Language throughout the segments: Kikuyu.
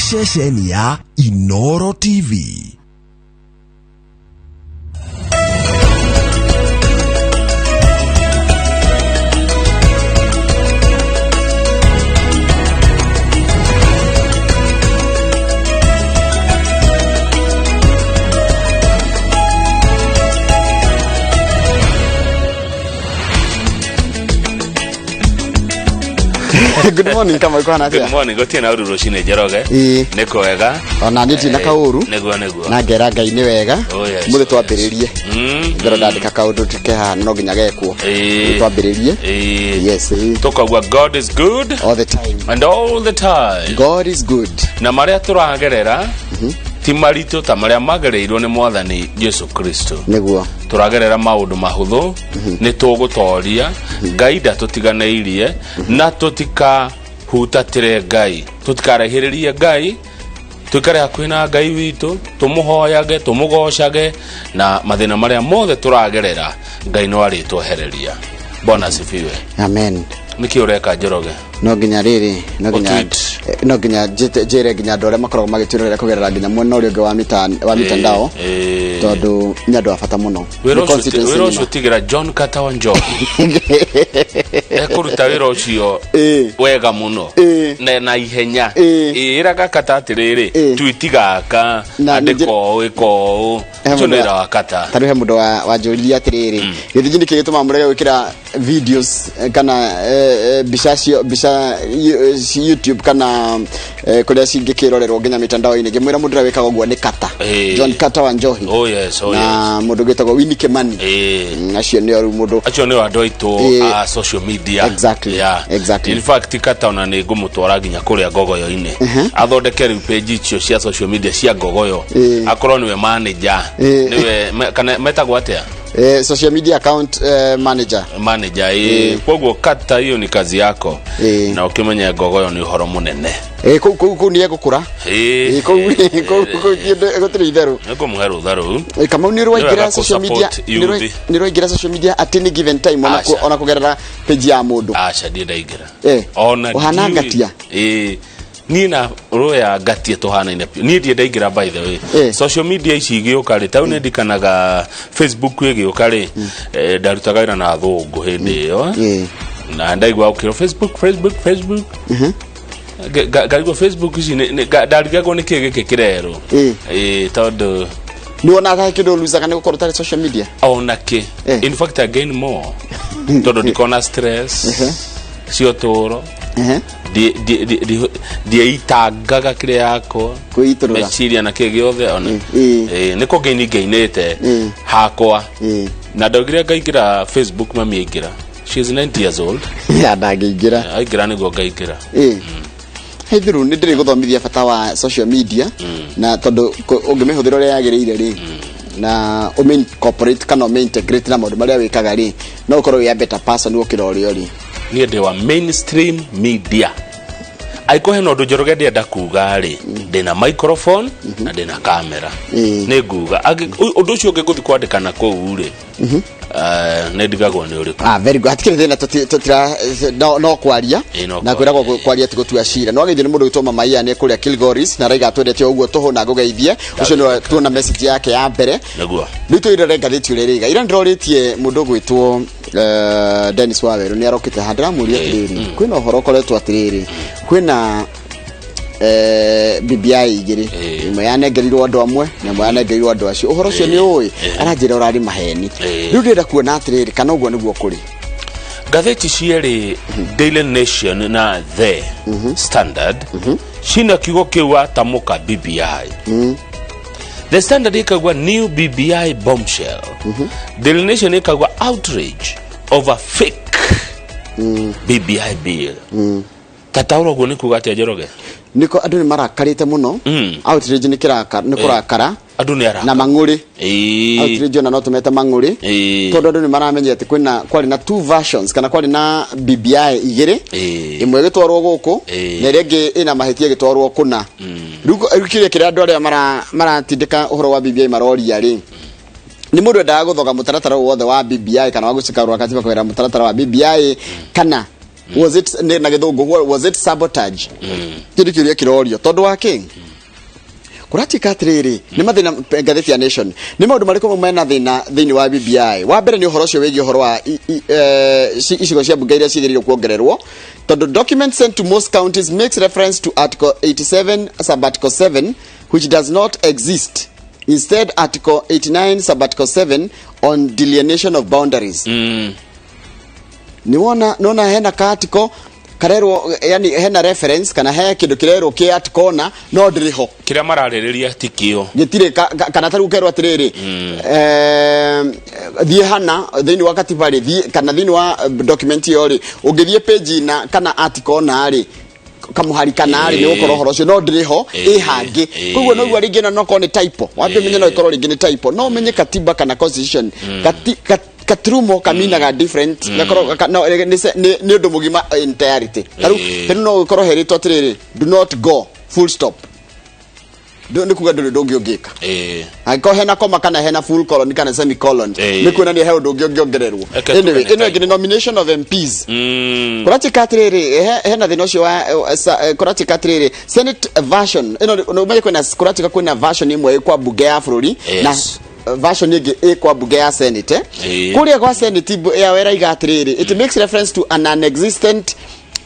Nĩ ceceni ya Inoro TV. Good morning, kama ikuhana Good atia? morning, gũtirĩ na ũru rũcinĩ, Njoroge. Ĩĩ. Nĩ kwega. Ona niĩ ndirĩ na kaũru. Nĩguo. Na ngera Ngai nĩ wega. Oh, yes, Mũthĩ oh, yes. twambĩrĩrie. Ngero ndandĩka kaũndũ ke haha no nginya gekwo. Ĩĩ. Twambĩrĩrie. Ĩĩ. Yes, ĩĩ. Tũkauga God is good All the time. and all the time. God is good. Na marĩa tũragerera ti maritũ ta marĩa magereirwo nĩ Mwathani Jesu Kristo. Nĩguo. Tũragerera maũndũ mahũthũ, nĩ tũgũtoria. Ngai ndatũtiganĩirie na tũtikahutatĩre Ngai, tũtikaraihĩrĩrie Ngai, tũikare hakuhĩ na Ngai witũ, tũmũhoyage, tũmũgocage, na mathĩna marĩa mothe tũragerera Ngai no arĩtwehereria. Bwana asifiwe. Amen. Nĩkĩ ũreka, Njoroge? No nginya rĩrĩ, no nginya Ũtweet. no nginya njĩre nginya andũ arĩa makoragwo magĩtwĩrorera kũgerera nginya mwena ũrĩa ũngĩ wa mitandao, tondũ nĩ andũ a bata mũno. Wĩra Nĩ ũcio constituency wĩra ũcio ng'ima. tigĩra John Kata wa Njohi, ekũruta wĩra ũcio wega mũno na ihenya. Ĩraga Kata atĩrĩrĩ, tweet gaka, Na andĩka ũũ, ĩka ũũ. He Ũcio nĩ mũndũ wĩra wa Kata. Ta rĩu he mũndũ wanjũririe atĩrĩrĩ, gĩthinji nĩkĩ gĩtũmaga mũrege gwĩkĩra videos kana mbica cio, mbica YouTube kana kũrĩa cingĩkĩrorerwo nginya mitandao-inĩ? Ngĩmwĩra mũndũ ũrĩa wĩkaga ũguo nĩ Kata, John Kata wa Njohi, Oh yes, oh yes. na mũndũ ũgĩtagwo Winnie Kimani. Acio nĩo rĩu mũndũ Acio nĩo andũ aitũ a social media. In fact, Kata ona nĩ ngũmũtwara nginya kũrĩa Ngogoyo-inĩ, athondeke rĩu page icio cia social media cia Ngogoyo, akorwo nĩwe manager, nĩwe kana metagwo atĩa? Social media account manager. Manager, ĩ. Koguo Kata, hiyo ni kazi yako. Na ũkĩmenye Ngogoyo nĩ ũhoro mũnene. Kũu nĩ egũkũra. Kũu kũu gũtirĩ itherũ. Nĩngũmũhe rũtha rũu. Kamau, nĩ Nĩ ũraingĩra wega social media? kũ-support youth. Nĩ ũraingĩra social media at any given time, ona Aca. ona kũgerera page ya mũndũ? Aca, ndiĩ ndaingĩra. Ona Ũhana ndiũĩ. ngatia? Ĩ, niĩ na rũya ngatia tũhanaine biũ. Niĩ ndiĩ ndaingĩra, by the way. Social media ici igĩũka rĩ, tau nĩ ndikanaga Facebook ĩgĩũka rĩ, ndarutaga wĩra na athũngũ hĩndĩ ĩyo, na ndaigua ũkĩrwo Facebook, Facebook, Facebook. Ngaigua Facebook ici ndarigagwo nĩ kĩ gĩkĩ kĩrerwo. Ĩ, tondũ Nĩ wonaga kĩndũ ũluzaga nĩ gũkorwo ũtarĩ social media? Ona kĩ. In fact, I gain more, tondũ ndikona stress cia ũtũũro. Ndieitangaga kĩrĩa yakwa Kwĩitũrũra. meciria na kĩ gĩothe ona. Nĩ kũ ngĩini ngĩinĩte hakwa. Na ndaugire ngaingĩra Facebook mami aingĩra. She is 90 years old. Ya ndangĩingĩra. Aingĩra nĩguo ngaingĩra. Haithiru nĩ ndĩrĩ gũthomithia bata wa social media, na tondũ ũngĩmĩhũthĩra ũrĩa yagĩrĩire rĩ, na ũmĩ incorporate kana ũmĩ integrate na maũndũ marĩa wĩkaga rĩ, no ũkorwo wĩ a better person gũkĩra ũrĩa ũrĩ. Niĩ ndĩ wa mainstream media. Angĩkorwo hena ũndũ Njoroge ndĩrenda kuga rĩ, ndĩna microphone na ndĩna kamera, nĩ nguga. Ũndũ ũcio ũngĩ ngũthiĩ kwandĩka na kũu rĩ, nĩ ndigagwo nĩ ũrĩkũ. Ah, very good. Hatikĩrĩ thĩna, tũtira no kwaria. Ĩĩ, no na kwaria, kwĩragwo kwaria ti gũtua cira. No ageithio nĩ mũndũ wĩtwo Mama Ian kũrĩa Kilgoris, na araiga twendete o ũguo tũhũ na ngũgeithie. Ũcio nĩwe tuona message yake ya mbere. Nĩguo. Rĩu twĩrore ngathĩti ũrĩa ĩrĩiga. Ira ndĩrorĩtie mũndũ ũgwĩtwo Dennis Wawerũ, nĩ arokĩte haha, ndĩramũria atĩrĩrĩ, kwĩna ũhoro ũkoretwo atĩrĩrĩ, kwĩna BBI igĩrĩ, ĩmwe yanengerirwo andũ amwe na ĩmwe yanengerirwo andũ acio. Ũhoro ũcio nĩ ũĩ? Aranjĩra ũrarĩ maheni. Rĩu ndĩrenda kuona atĩrĩrĩ, kana ũguo nĩguo kũrĩ. Ngathĩti cierĩ, Daily Nation na The Standard, cina kiugo kĩu watamũka BBI. The Standard ĩkauga "New BBI bombshell", Daily Nation ĩkauga "Outrage over fake BBI bill". Tataũra ũguo nĩ kuga atĩa, Njoroge? Nĩko andũ nĩ marakarĩte mũno. Outrage nĩ kĩraka, nĩ kũrakara. Andũ nĩ Na araka mang'ũrĩ. Outrage ona no tũmete mang'ũrĩ, tondũ andũ nĩ maramenya atĩ kwĩna, kwarĩ na two versions, kana kwarĩ na BBI igĩrĩ, ĩmwe ĩgĩtwarwo gũkũ na ĩrĩa ĩngĩ ĩna mahĩtia ĩgĩtwarwo kũna. Rĩu kĩrĩa kĩrĩa andũ arĩa maratindĩka ũhoro wa BBI maroria rĩ, nĩ mũndũ endaga gũthoga mũtaratara wothe wa BBI kana wa gũcikarũra katiba kũgerera mũtaratara wa BBI, kana Was it na gĩthũngũ, was it sabotage? Kĩndũ kĩũria kĩrorio tondũ wa kĩ kũratuĩka atĩrĩrĩ, nĩ mathĩna. Ngathĩti ya Nation, nĩ maũndũ marĩkũ mena thĩna thĩinĩ wa BBI? Wa mbere nĩ ũhoro ũcio wĩgiĩ ũhoro wa icigo cia mbunge iria ciagĩrĩirwo kuongererwo, tondũ document sent to most counties makes reference to article 87 sub article 7, which does not exist, instead article 89 sub article 7 on delineation of boundaries. Nĩwona nona hena ka article karerwo, yani hena reference kana he kindu kirerwo ki article na no ndĩrĩ ho. Kĩrĩa mararĩrĩria ti kĩo. Gĩtirĩ kana tarĩu kerwo atĩrĩrĩ, thiĩ hana thĩinĩ wa katiba rĩ, thiĩ kana thĩinĩ wa document ĩyo rĩ, ũngĩthiĩ page na kana article na rĩ, kamuhari kana rĩ, nĩ ũgũkora ũhoro ũcio, no ndĩrĩ ho, ĩ hangĩ. Koguo noguo rĩngĩ na nokorwo nĩ typo, wambe ũmenye no ĩkorwo rĩngĩ nĩ typo, no ũmenye katiba kana constitution katurumo kaminaga different, gakorwo no, nĩ ũndũ mũgima entirety. Tarĩu tarĩu no ũkorwo herĩtwo atĩrĩrĩ, "Do not go," full stop. Nĩ kuga ndũrĩ ũndũ ũngĩ ũngĩka. Angĩkorwo hena koma kana hena full colon kana semicolon, nĩ kuonania he ũndũ ũngĩ ũngĩongererwo. Reke Anyway, tuge nĩ ĩno ĩngĩ nĩ nomination of MPs. Kũratuĩka atĩrĩrĩ, hena thĩna ũcio wa kũratuĩka atĩrĩrĩ, Senate version ĩno nĩ ũmenye kwĩna, kũratuĩka kwĩna version ĩmwe ĩ kwa mbunge ya bũrũri na version ĩngĩ ĩ kwa mbunge ya Senate. Kũrĩa kwa Senate yao ĩraiga atĩrĩrĩ, it makes reference to an unexistent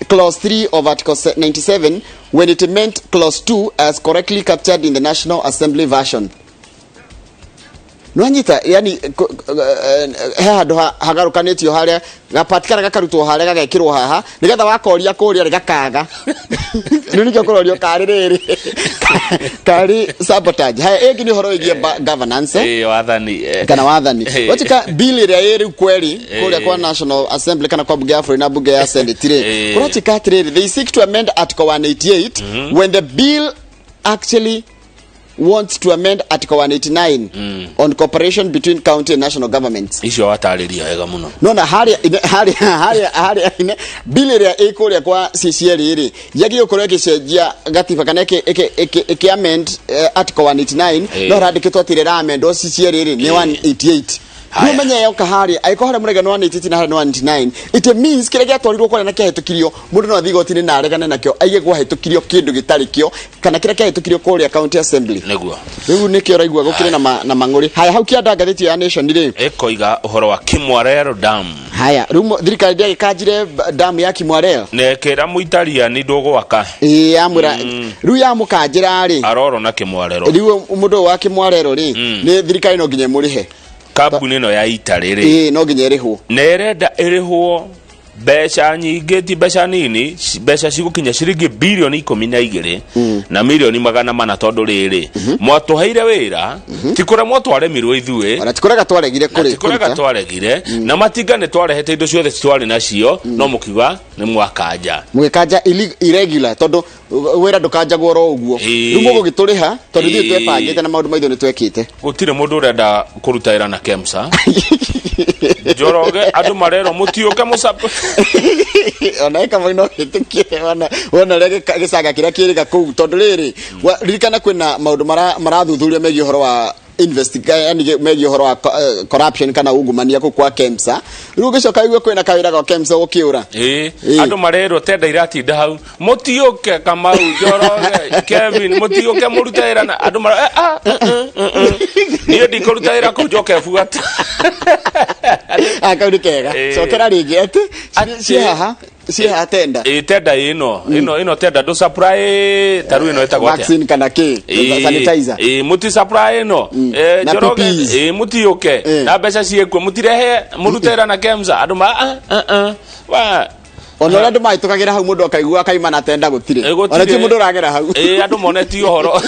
clause 3 of article 97 when it meant clause 2 as correctly captured in the National Assembly version. Nwanyita, yani he handũ hagarukanĩtio harĩa gapatikana gakarutwo harĩa gagekĩrwo haha nĩgetha wakoria kũrĩa rĩ gakaga. Rĩu nĩkĩo kũrorio karĩ rĩrĩ karĩ sabotage. Haya, ĩngĩ nĩ ũhoro wĩgiĩ governance, Wathani. Kana wathani. Wachika bill ĩrĩa ĩ rĩu kweri kũrĩa kwa National Assembly kana kwa bunge ya bũrũri na bunge ya Senate rĩ, kũratuĩka atĩrĩrĩ, they seek to amend article 188 when the bill actually wants to amend article 189 on cooperation between county and national governments. Icio watarĩria wega mũno. Nona harĩa bill ĩrĩa ĩ kũrĩa kwa CCL rĩ, yagĩrĩirwo gũkorwo ĩgĩcenjia gatiba kana ĩkĩ amend article 189, no harandĩkĩtwo atĩ ĩrĩa ĩramendwo CCL rĩ nĩ 188. Haya. Rĩu menye yoka harĩa, angĩkorwo harĩa mũraiga nĩ 188 na harĩa nĩ 189, it means kĩrĩa gĩatwarirwo kũrĩa na kĩahĩtũkirio, mũndũ no athiĩ igoti-inĩ na aregane nakĩo, aige gwahĩtũkirio kĩndũ gĩtarĩ kĩo kana kĩrĩa kĩahĩtũkirio kũrĩa county assembly. Rĩu nĩkĩo ũraigua gũkĩrĩ na mang'ũrĩ. Haya, hau kĩanda ngathĩti ya Nation rĩ, Ĩkoiga ũhoro wa Kimwarer Dam. Haya, rĩu thirikari ndĩagĩkanjire damu ya Kimwarer. Na ĩkĩra mũitariani ndũgwaka. Ĩĩ, yamwĩra rĩu yamũkanjĩra rĩ. Aroro na Kimwarero. Rĩu mũndũ ũyũ wa Kimwarero rĩ, nĩ thirikari no nginya ĩmũrĩhe. Kambuni ĩno ya Italy rĩ, Ĩĩ, no nginya ĩrĩhwo. Na ĩrenda ĩrĩhwo mbeca nyingĩ, ti mbeca nini, mbeca cigũkinya ciringi bilioni 12 na milioni 400, tondũ rĩrĩ mwatũheire wĩra ti kũremwo twaremirwo ithuĩ. Ona ti kũrega twaregire na ti kũrega kũruta. Twaregire na matinga nĩ twarehete, indo ciothe twarĩ nacio, no mũkiuga nĩ mwakanja. Mũgĩkanja irregular, tondũ wĩra ndũkanjagwo oro ũguo. Rĩu mũgũgĩtũrĩha tondũ ithuĩ twebangĩte na maũndũ maitũ nĩ twekĩte. Gũtirĩ mũndũ ũrenda kũruta wĩra na KEMSA, Njoroge. Andũ marerwo mũtiũke mũcap. Ona ĩkamwe no wĩtĩkie wona ũrĩa gĩcanga kĩrĩa kĩrĩga kũu, tondũ rĩrĩ ririkana kwĩna maũndũ marathuthuria megiĩ ũhoro wa yani megiĩ ũhoro wa corruption kana ungumania kũu kwa KEMSA. Rĩu ũgĩcoka igue kwĩna kawĩra ga KEMSA ũkĩũra. Andũ marerwo tenda iratinda hau, mũtiũke. Kamau, Njoroge, Kevin, mũtiũke mũrute wĩra na andũ mara niĩ ndikũruta wĩra kũu njoke buata. Ah, kau nĩ kega. Cokera rĩngĩ atĩ ciĩ haha tenda. Ĩĩ, tenda ĩno tenda ndũ supply ta rĩu ĩno ĩtagwo atĩa? Vaccine kana kĩ, sanitizer. Ĩĩ, mũti supply ĩno. Na Njoroge. PPEs. Ĩĩ, mũtiũke na mbeca ciĩkuo, mũtirehe mũrute wĩra na KEMSA. Andũ ma ah, ah, ah. Wa Ona ũrĩa andũ mahĩtũkagĩra hau, mũndũ akaigua akaima na tenda gũtirĩ. Gũtirĩ. Ona ti mũndũ ũragera hau. Ĩĩ, andũ monetio ũhoro.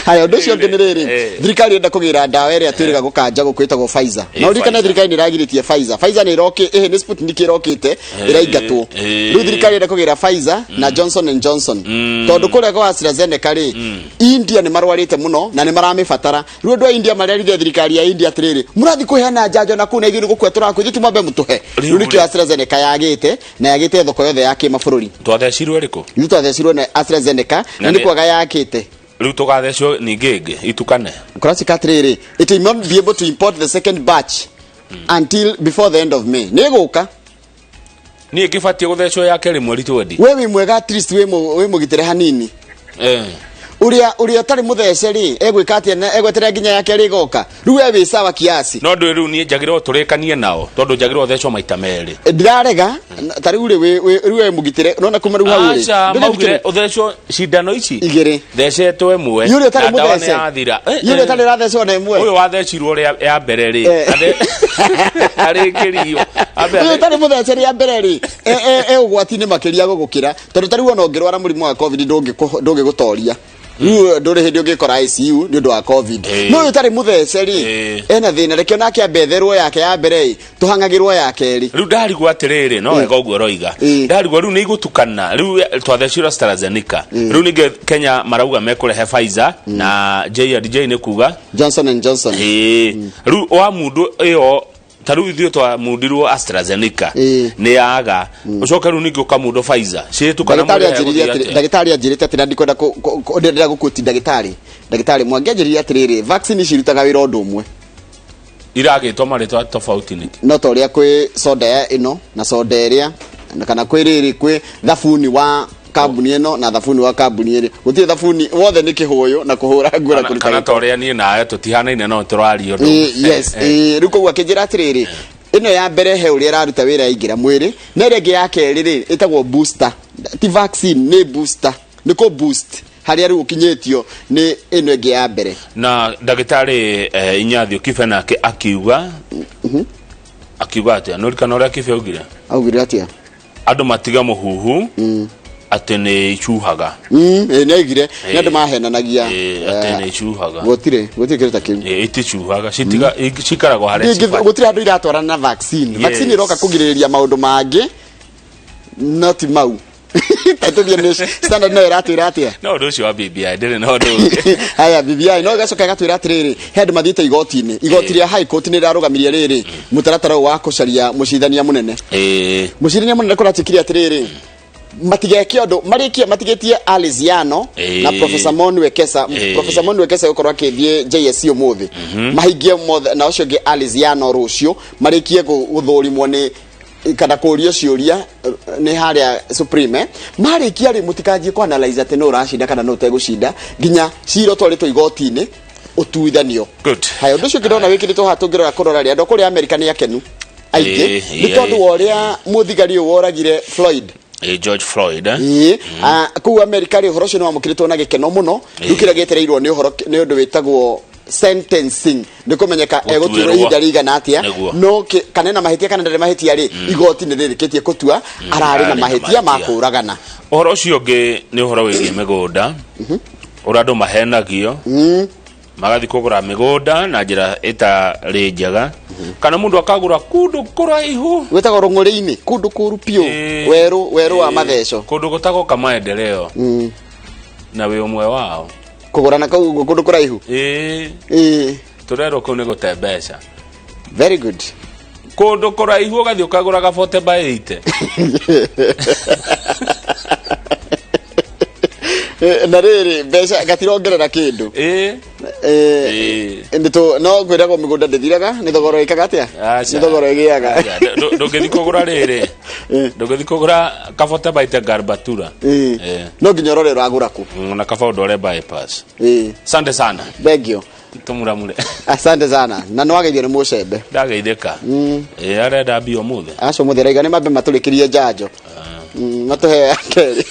Haya, ũndũ ũcio ũngĩ nĩ rĩrĩ, thirikari ĩrenda kũgĩra ndawa ĩrĩa twĩrĩga gũkanja gũkũ ĩtagwo Pfizer. Na ũririkane Pfizer. thirikari nĩ ĩragirĩtie Pfizer. Pfizer nĩ ĩrokĩ ĩhĩ, nĩ Sputnik ĩrokĩte ĩraingatwo. Rĩu thirikari ĩrenda kũgĩra Pfizer na Johnson and Johnson, tondũ kũrĩa kwa AstraZeneca rĩ, India nĩ marwarĩte mũno na nĩ maramĩbatara. Rĩu andũ a India marerire thirikari ya India atĩrĩrĩ, mũrathiĩ kũheana njanjo na kũu na ithuĩ nĩ gũkua tũrakua, ithuĩ timwambe mũtũhe. Rĩu nĩkĩo AstraZeneca yagĩte na yagĩte thoko yothe ya kĩmabũrũri. Twathecirwo ĩrĩkũ? Ithuĩ twathecirwo na AstraZeneca na Na nĩ kwaga yakĩte. Rĩu tũgathecwo ningĩ ĩngĩ itukane. Kũracika atĩrĩrĩ, it will not be able to import the second batch until before the end of May. Nĩ ĩgũka. Niĩ ngĩbatiĩ gũthecwo ya kerĩ mweri 20. We wĩ mwega, at least wĩ mũgitĩre hanini. Ũrĩa ũtarĩ mũthece rĩ, egwĩka atĩa na egweterera nginya ya kerĩ ĩgoka? Rĩu we wĩ sawa kiasi. No ndũĩ rĩu niĩ njagĩrĩirwo tũrĩkanie nao tondũ njagĩrĩirwo thecwo maita merĩ. Ndirarega ta rĩu rĩ, rĩu we mũgitĩre nona kuma rĩu hau rĩ. Aca, maugire ũthecwo cindano ici Igĩrĩ. Thecetwo ĩmwe. Yũrĩa ũtarĩ Na ndawa mũthece. nĩ yathira. Yũrĩa ũtarĩ ũrathecwo na ĩmwe. Ũyũ wathecirwo rĩa ya mbere rĩ, arĩkĩrio. Ambe Ũyũ ũtarĩ mũthece rĩa mbere rĩ, e ũgwati-inĩ makĩria gũgũkĩra, tondũ ta rĩu ona ũngĩrwara mũrimũ wa COVID ndũngĩgũtoria. Rĩu ndũrĩ hĩndĩ ũngĩkora ICU nĩ ũndũ wa COVID. No ũyũ ũtarĩ mũthece rĩ, ena thĩna, reke onake ambe etherwo yake ya mbere ĩ, tũhang'agĩrwo ya kerĩ. Rĩu ndarigwo atĩrĩrĩ, no wega ũguo ũroiga. Ndarigwo rĩu nĩ igũtukana. Rĩu twathecirwo AstraZeneca, rĩu ningĩ Kenya marauga mekũrehe Pfizer na J&J nĩ kuga Johnson and Johnson. Rĩu wa mundu ĩyo, ta rĩu ithuĩ twamundirwo AstraZeneca nĩ yaga, ũcoke rĩu ningĩ ũkamundwo Pfizer, ciĩtukana. Ndagĩtarĩ anjĩrire atĩrĩ, ndagĩtarĩ anjĩrĩte atĩ na ndikwenda ndĩrenda gũquote ndagĩtarĩ, ndagĩtarĩ Mwangi anjĩrire atĩrĩrĩ, vaccine ici irutaga wĩra ũndũ ũmwe. Iragĩtwo marĩtwa tofauti nĩkĩ? No ta ũrĩa kwĩ soda ya ĩno na soda ĩrĩa, na kana kwĩ rĩrĩ, kwĩ thabuni wa kambuni ĩno na thabuni wa kambuni ĩrĩa, gũtirĩ thabuni wothe nĩ kĩhũyũ na kũhũra nguo na kũruta kana gĩko. Ta ũrĩa niĩ nawe tũtihanaine no tũraria ũndũ. Yes. Rĩu koguo akĩnjĩra atĩrĩrĩ, ĩno ya mbere he ũrĩa ĩraruta wĩra yaingĩra mwĩrĩ, na ĩrĩa ĩngĩ ya kerĩ rĩ, ĩtagwo booster, ti vaccine, nĩ booster, nĩ kũ boost harĩa rĩu ũkinyĩtio nĩ ĩno ĩngĩ ya mbere. Na ndagĩtarĩ Inyathio Kibe nake akiuga atĩa? Nũrikana ũrĩa Kibe augire? Augire atĩa? Andũ matiga mũhuhu atĩ nĩ icuhaga. Ĩ, nĩ augire nĩ andũ mahenanagia. Atĩ nĩ icuhaga. Gũtirĩ kĩndũ ta kĩu. Iticuhaga, cikaragwo harĩa cibatiĩ. Gũtirĩ handũ iratwarana na vaccine. Vaccine ĩroka kũgirĩrĩria maũndũ mangĩ, no ti mau. Tũthiĩ nĩ Standard, no ĩratwĩra atĩa? No ũndũ ũcio wa BBI ndĩrĩ na ũndũ ũngĩ. Haya, BBI no ĩgacoka ĩgatwĩra atĩrĩrĩ, he andũ mathiĩte igoti-inĩ, igoti rĩa High Court nĩ rĩrarũgamirie rĩrĩ mũtaratara ũyũ wa kũcaria mũcirithania mũnene. Mũcirithania mũnene kũratuĩkire atĩrĩrĩ, matigeke ũndũ marĩkie matigĩtie Alice Yano na Professor Mon Wekesa. Professor Mon Wekesa gũkorwo akĩthiĩ JSC ũmũthĩ mahingie mothe, na ũcio ũngĩ Alice Yano rũciũ marĩkie gũthũrimwo nĩ kana kũrio ciũria nĩ harĩa Supreme. Marĩkia rĩ, mũtikanjie kũ analyze atĩ nũ ũracinda kana nũ ũtegũcinda nginya cira ũtwarĩtwo igoti-inĩ ũtuithanio. Good. Haya, ũndũ ũcio ũngĩ ndona wĩkĩrĩtwo haha tũngĩrora kũrora rĩ, andũ a kũrĩa Amerika nĩ akenu aingĩ nĩ tondũ wa ũrĩa mũthigari ũyũ woragire Floyd. George Floyd, eh? Ĩĩ, kũu Amerika rĩ, ũhoro ũcio nĩ wamũkĩrĩtwo na gĩkeno mũno. Rĩu kĩrĩa gĩetereirwo nĩ ũhoro nĩ ũndũ wĩtagwo sentencing, nĩ kũmenyeka egũtuĩrwo Gũtuĩrwo. ihinda rĩigana atĩa. Nĩguo. No kana ena mahĩtia kana ndarĩ mahĩtia rĩ, igoti nĩ rĩrĩkĩtie kũtua ararĩ na arĩ na mahĩtia ma mahĩtia. kũũragana. Ũhoro ũcio ũngĩ nĩ ũhoro wĩgiĩ mĩgũnda, ũrĩa andũ mahenagio magathiĩ kũgũra mĩgũnda na njĩra ĩtarĩ njega, kana mũndũ akagũra kũndũ kũraihu. Gwĩtagwo rũng'ũrĩ-inĩ, kũndũ kũru biũ. Werũ wa matheco. Kũndũ gũtagoka maendeleo na wĩ ũmwe wao. Kũgũra na kũu kũndũ kũraihu. Tũrerwo kũu nĩ gũte mbeca. Very good. Kũndũ kũraihu ũgathiĩ ũkagũra gabote by 80. Na rĩrĩ mbeca gatirongerera kĩndũ. Nĩtũ no kwĩragwo mĩgũnda ndĩthiraga, nĩ thogora ĩkaga atĩa? Aca. Nĩ thogora ĩgĩaga. Aca, ndũngĩthiĩ kũgũra rĩrĩ, ndũngĩthiĩ kũgũra kabote baite Garbatura. No nginya ũrore ũragũra kũ. Na kaba ũndware bypass. Asante sana. Thengio. Tũmuramure. Asante sana, na nĩ wageithio nĩ mũcembe. Ndageithĩka. Arenda mbia ũmũthĩ. Aca, ũmũthĩ araiga nĩ mambe matũrĩkĩrie njanjo. Matũhe ya kerĩ,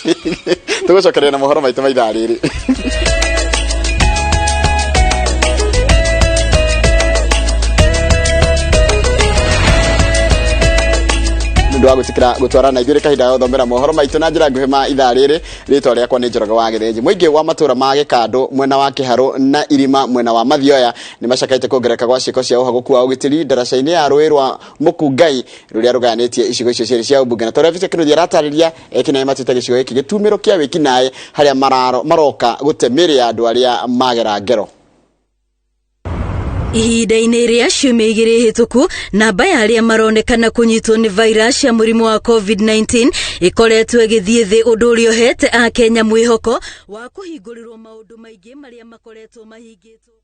tũgũcokeria na mohoro maitũ ma ithaa rĩrĩ. Nĩ ũndũ wa gwĩtĩkĩra gũtwarana ithuĩ kahinda ga gũthomera mohoro maitũ na njĩra nguhĩ ma ithaa rĩrĩ, rĩtwa rĩakwa nĩ Njoroge wa Gĩthĩnji. Mũingĩ wa matũra ma Gĩkandũ mwena wa Kĩharũ na Irima mwena wa Mathioya nĩ macakaĩte kuongerereka gwa ciĩko cia ũhagũku wa ũgitĩri ndaraca-inĩ ya rũĩ rwa Mũkungai rũrĩa rũgayanĩtie icigo icio cierĩ cia ũmbunge. Na torĩa Victor Kĩnuthia aratarĩria, ekinaĩ matuĩte gĩcigo gĩkĩ gĩtumĩro kĩa wĩkinaĩ harĩa maroka gũte mĩĩrĩ ya andũ arĩa magera ngero. Ihinda-inĩ rĩa ciumia 2 hĩtũku, namba ya arĩa maronekana kũnyitwo nĩ virus ya mũrimũ wa COVID-19 ĩkoretwo ĩgĩthiĩ thĩ, ũndũ ũrĩa ũhete akenya mwĩhoko wa kũhingũrĩrwo maũndũ maingĩ marĩa makoretwo mahingĩtwo.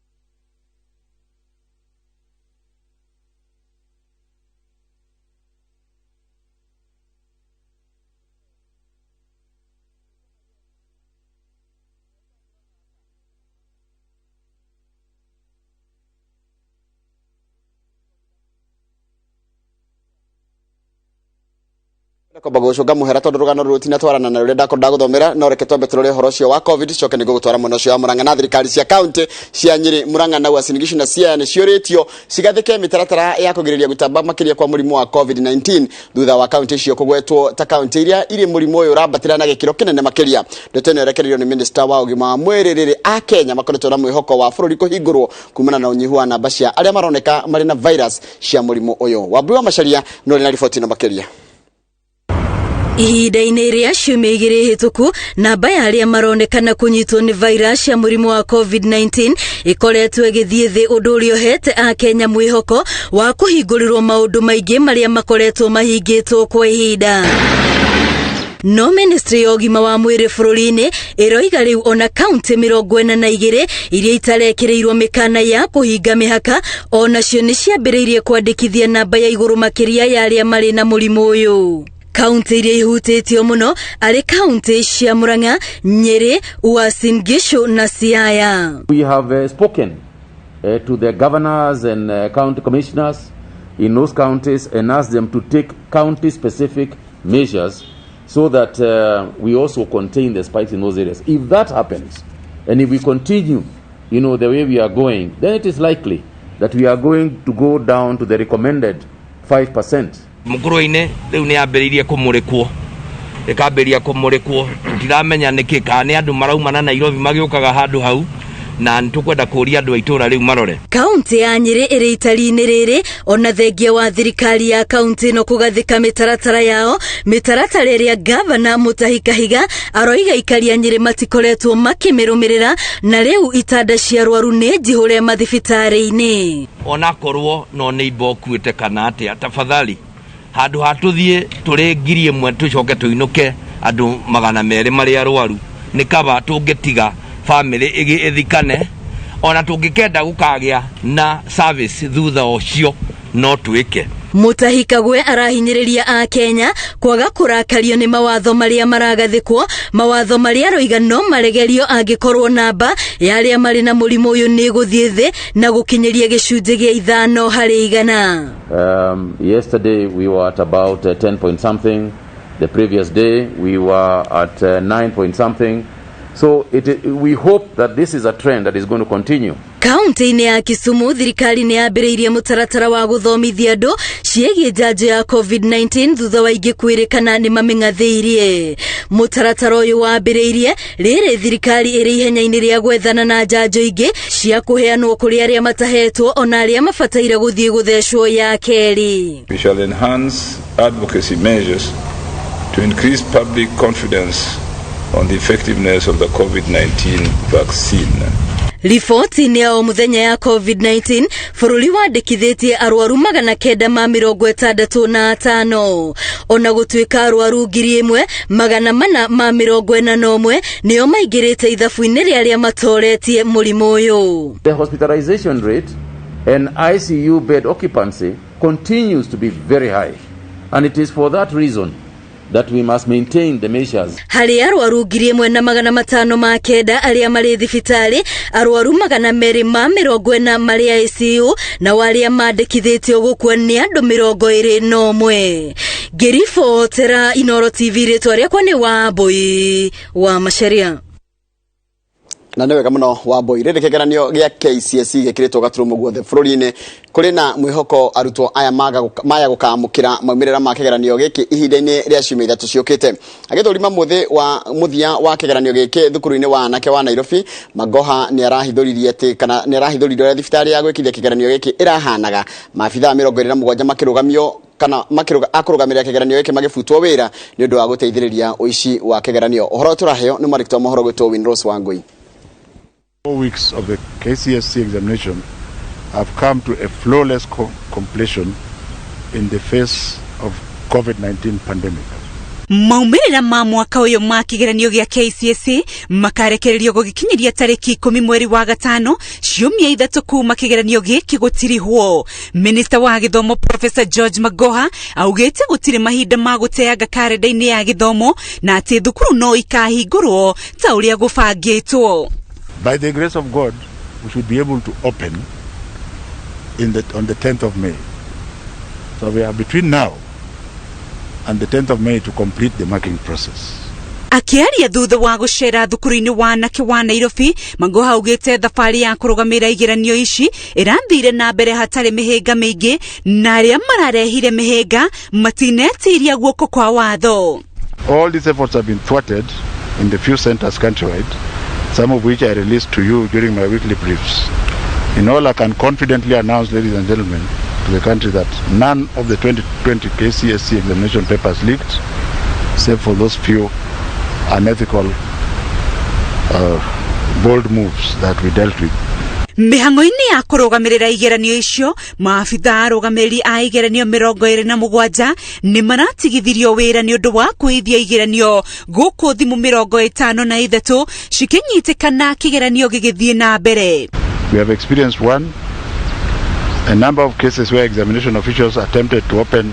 Kwamba gũcũnga mũhera tondũ rũgano rũrũ rutinatwarana na rũrĩa ndakorwo ndagũthomera, no reke twambe tũrore ũhoro ũcio wa COVID, coke nĩngũgũtwara mwena ũcio wa Murang'a. Na thirikari cia kaunti cia Nyĩrĩ, Murang'a na Uasin Gishu na Siaya nĩ ciũrĩtio cigathĩke mĩtaratara ya kũgirĩrĩria gũtamba makĩria kwa mũrimũ wa COVID-19 thutha wa kaunti icio kũgwetwo ta kaunti iria irĩ mũrimũ ũyũ ũrambatĩra na gĩkĩro kĩnene makĩria. Ndeto ĩno ĩrekereirio nĩ minista wa ũgima wa mwĩrĩ rĩrĩ a Kenya makoretwo na mwĩhoko wa bũrũri kũhingũrwo kumana na ũnyihu wa namba cia arĩa maroneka marĩ na virus cia mũrimũ ũyũ. Wambui wa Macharia no ũrĩ na riboti ĩno makĩria. Ihinda-inĩ rĩa ciumia igĩrĩ hĩtũku, namba ya arĩa maronekana kũnyitwo nĩ virus ya mũrimũ wa COVID-19 ĩkoretwo ĩgĩthiĩ thĩ, ũndũ ũrĩa ũhete akenya mwĩhoko wa kũhingũrĩrwo maũndũ maingĩ marĩa makoretwo mahingĩtwo kwa ihinda. No ministry ya ũgima wa mwĩrĩ bũrũri-inĩ ĩroiga rĩu ona kaunti 42 iria itarekĩrĩirwo mĩkana ya kũhinga mĩhaka onacio nĩ ciambĩrĩirie kwandĩkithia namba ya igũrũ makĩria ya arĩa marĩ na mũrimũ ũyũ. Kaunti iria ihutĩtio mũno arĩ kaunti cia Murang'a, Nyĩrĩ, Uasin Gishu na Siaya. We have spoken to the governors and county commissioners in those counties and asked them to take county specific measures so that we also contain the spikes in those areas. If that happens, and if we continue the way we are going, then it is likely that we are going to go down to the recommended 5%. Mũkũrwe-inĩ rĩu nĩ yambĩrĩirie kũmũrĩkwo, ĩkambĩrĩria kũmũrĩkwo, tũtiramenya nĩkĩ, kana nĩ andũ marauma na Nairobi magĩũkaga handũ hau, na nĩ tũkwenda kũria andũ a itũũra rĩu marore. Kaunti ya Nyĩrĩ ĩrĩ itari-inĩ rĩrĩ ona thengia wa thirikari ya kaunti ĩno kũgathĩka mĩtaratara yao, mĩtaratara ĩrĩa gavana Mutahi Kahiga aroiga aikari a Nyĩrĩ matikoretwo makĩmĩrũmĩrĩra, na rĩu itanda cia arwaru nĩ njihũre mathibitarĩ-inĩ. Onakorwo no nĩ imba ũkuĩte kana atĩa, tafadhali handũ ha tũthiĩ tũrĩ 1,000 tũcoke tũinũke andũ 200 marĩ arwaru, nĩ kaba tũngĩtiga bamĩrĩ ĩthikane, ona tũngĩkenda gũkagĩa na service thutha ũcio no twĩke. Mutahi Kagwe arahinyĩrĩria a Kenya kwaga kũrakario nĩ mawatho marĩa maragathĩkwo, mawatho marĩa aroiga no maregerio angĩkorwo namba ya arĩa marĩ na mũrimũ ũyũ nĩ ĩgũthiĩ thĩ na gũkinyĩria 5%. Yesterday we were at about 10 point something. The previous day we were at 9 point something. So we hope that this is a trend that is going to continue. Kaunti-inĩ ya Kisumu, thirikari nĩ yambĩrĩirie mũtaratara wa gũthomithia andũ ciĩgiĩ njanjo ya COVID-19 thutha wa ingĩ kwĩrĩkana nĩ mamĩng'athĩirie. Mũtaratara ũyũ wambĩrĩirie rĩrĩ thirikari ĩrĩ ihenya-inĩ rĩa gwethana na njanjo ingĩ cia kũheanwo kũrĩ arĩa matahetwo ona arĩa mabataire gũthiĩ gũthecwo ya kerĩ. We shall enhance advocacy measures to increase public confidence on the effectiveness of the COVID-19 vaccine. Riboti-inĩ ya o mũthenya ya COVID-19, bũrũri wandĩkithĩtie arwaru 965, ona gũtuĩka arwaru 1,441 nĩo maingĩrĩte ithabu-inĩ rĩa arĩa matoretie mũrimũ ũyũ. The hospitalization rate and ICU bed occupancy continues to be very high, and it is for that reason that we must maintain the measures. Harĩ arwaru 1,509 arĩa marĩ thibitarĩ, arwaru 240 marĩ ICU, na arĩa mandĩkithĩtio gũkua nĩ andũ 21. Ngĩribotera Inooro TV, rĩtwa rĩakwa nĩ Wambui wa Macharia. Na nĩ wega mũno Wambui. Rĩrĩ kĩgeranio gĩa KCSE gĩkĩrĩtwo gaturumo guothe bũrũri-inĩ, kũrĩ na mwĩhoko arutwo aya maya gũkamũkĩra maumĩrĩra ma kĩgeranio gĩkĩ ihinda-inĩ rĩa ciumia 3 ciũkĩte. Agĩthũrima mũthĩ wa mũthia wa kĩgeranio gĩkĩ thukuru-inĩ wa anake wa Nairobi, Magoha nĩ arahithũririe atĩ kana nĩ arahithũririe ũrĩa thibitarĩ ya gwĩkithia kĩgeranio gĩkĩ ĩrahanaga, maabithaa 27 makĩrũgamio kana makĩrũga akũrũgamĩrĩra kĩgeranio gĩkĩ magĩbutwo wĩra nĩ ũndũ wa gũteithĩrĩria ũici wa kĩgeranio. Ũhoro tũraheo nĩ mwandĩki wa mohoro gwĩtwo Winrose Wangui. 4 weeks of the KCSE examination have come to a flawless completion in the face of COVID-19 pandemic. Maumĩrĩra ma mwaka ũyũ ma kĩgeranio gĩa KCSE makarekererio gũgĩkinyĩria tarĩki 10 mweri wa gatano, ciumia 3 kuma kĩgeranio gĩkĩ gũtirihwo. Minista wa gĩthomo Professor George Magoha augĩte gũtirĩ mahinda ma gũteanga karenda-inĩ ya gĩthomo na atĩ thukuru no ikahingũrwo ta ũrĩa gũbangĩtwo. By the grace of God, we should be able to open on the 10th of May. So we are between now and the 10th of May to complete the marking process. Akĩaria thutha wa gũcera thukuru-inĩ wa anake wa Nairobi, Magoha augĩte thabarĩ ya kũrũgamĩrĩra igeranio ici ĩrathire na mbere hatarĩ mĩhĩnga mĩingĩ na arĩa mararehire mĩhĩnga matinetiria guoko kwa watho. All these efforts have been thwarted in the few centers countrywide, some of which I released to you during my weekly briefs. In all, I can confidently announce, ladies and gentlemen, to the country that none of the 2020 KCSE examination papers leaked, save for those few unethical bold moves that we dealt with. Mĩhang'o-inĩ ya kũrũgamĩrĩra igeranio icio, maabitha arũgamĩrĩri a igeranio 27 nĩ maratigithirio wĩra nĩ ũndũ wa kũithia igeranio gũkũ thimũ 53 cikĩnyitĩkana kĩgeranio gĩgĩthiĩ na mbere. We have experienced one, a number of cases where examination officials attempted to open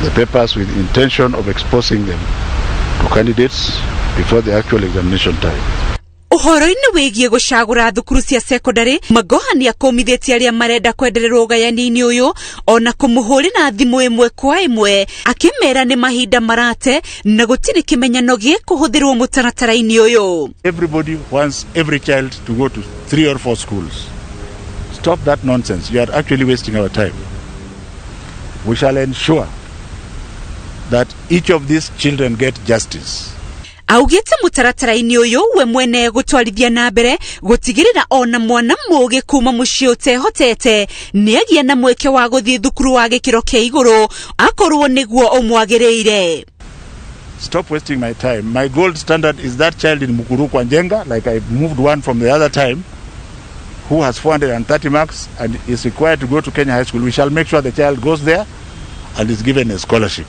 the papers with intention of exposing them to candidates before the actual examination time. Ũhoro-inĩ wĩgiĩ gũcagũra thukuru cia sekondari, Magoha nĩ akũmithĩtie arĩa marenda kwendererwo ũgayani-inĩ ũyũ ona kũmũhũrĩra thimũ ĩmwe kwa ĩmwe akĩmera nĩ mahinda marate na gũtirĩ kĩmenyano gĩkũhũthĩrwo mũtaratara-inĩ ũyũ. Everybody wants every child to go to 3 or 4 schools. Stop that nonsense. You are actually wasting our time. We shall ensure that each of these children get justice. Augĩte mũtaratara-inĩ ũyũ we mwene gũtwarithia na mbere gũtigĩrĩra ona mwana mũgĩ kuma mũciĩ ũtehotete nĩagĩa na mweke wa gũthiĩ thukuru wa gĩkĩro kĩa igũrũ akorwo nĩguo ũmwagĩrĩire. Stop wasting my time. My gold standard is that child in Mukuru kwa Njenga, like I moved one from the other time, who has 430 marks and is required to go to Kenya High School. We shall make sure the child goes there and is given a scholarship.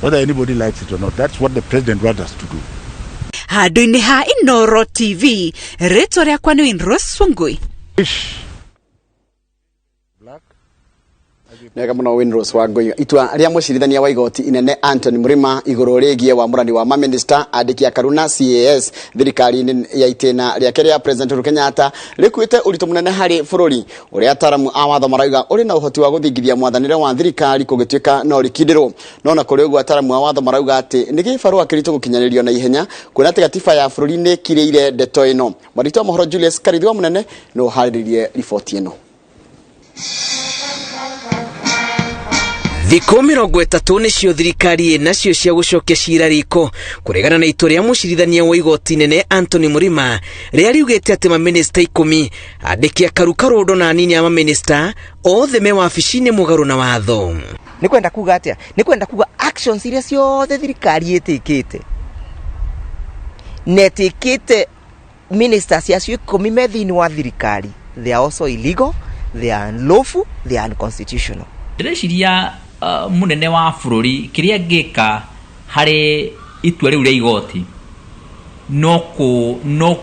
Whether anybody likes it or not, that's what the president wants us to do. Handũ-inĩ ha Inooro TV, rĩtwa rĩakwa nĩ Winrose Wangui. Nega muno Winrose Wangui. Itua rĩa mũcirithania wa igoti inene Anthony Mrima igũrũ rĩgiĩ wamũrani wa maminista andĩki a Karuna CAS thirikari-inĩ ya itĩna rĩake rĩa President Uhuru Kenyatta rĩkuĩte ũritũ mũnene harĩ bũrũri ũrĩa ataramu a watho marauga ũrĩ na ũhoti wa gũthingithia mwathanĩre wa thirikari kũgĩtuĩka no rĩkindĩrwo. No na kũrĩ ũguo ataramu a watho marauga atĩ nĩ gĩbarũa kĩritũ gũkinyanĩrio na ihenya kuona atĩ gatiba ya bũrũri nĩ ĩkirĩire ndeto ĩno. Mwandĩki wa mohoro Julius Karithi wa Mũnene nĩ ũharĩrĩirie riboti ĩno. Thikũ 30 nĩcio thirikari ĩnacio cia gũcokia cira riko kũregana na itua rĩa mũcirithania wa igoti nene Anthony Mrima rĩrĩa riugĩte atĩ mamĩnĩsta 10 andĩki a Karu Karũndo na anini a mamĩnĩsta othe me wabici-inĩ mũgarũ na watho. Nĩ kwenda kuga atĩa? Nĩ kwenda kuga actions iria ciothe thirikari ĩtĩkĩte na ĩtĩkĩte ministers acio 10 me thĩinĩ wa thirikari, they are also illegal, they are unlawful, they are unconstitutional. Ndĩreciria mũnene wa bũrũri kĩrĩa angĩka harĩ itua rĩu rĩa igoti no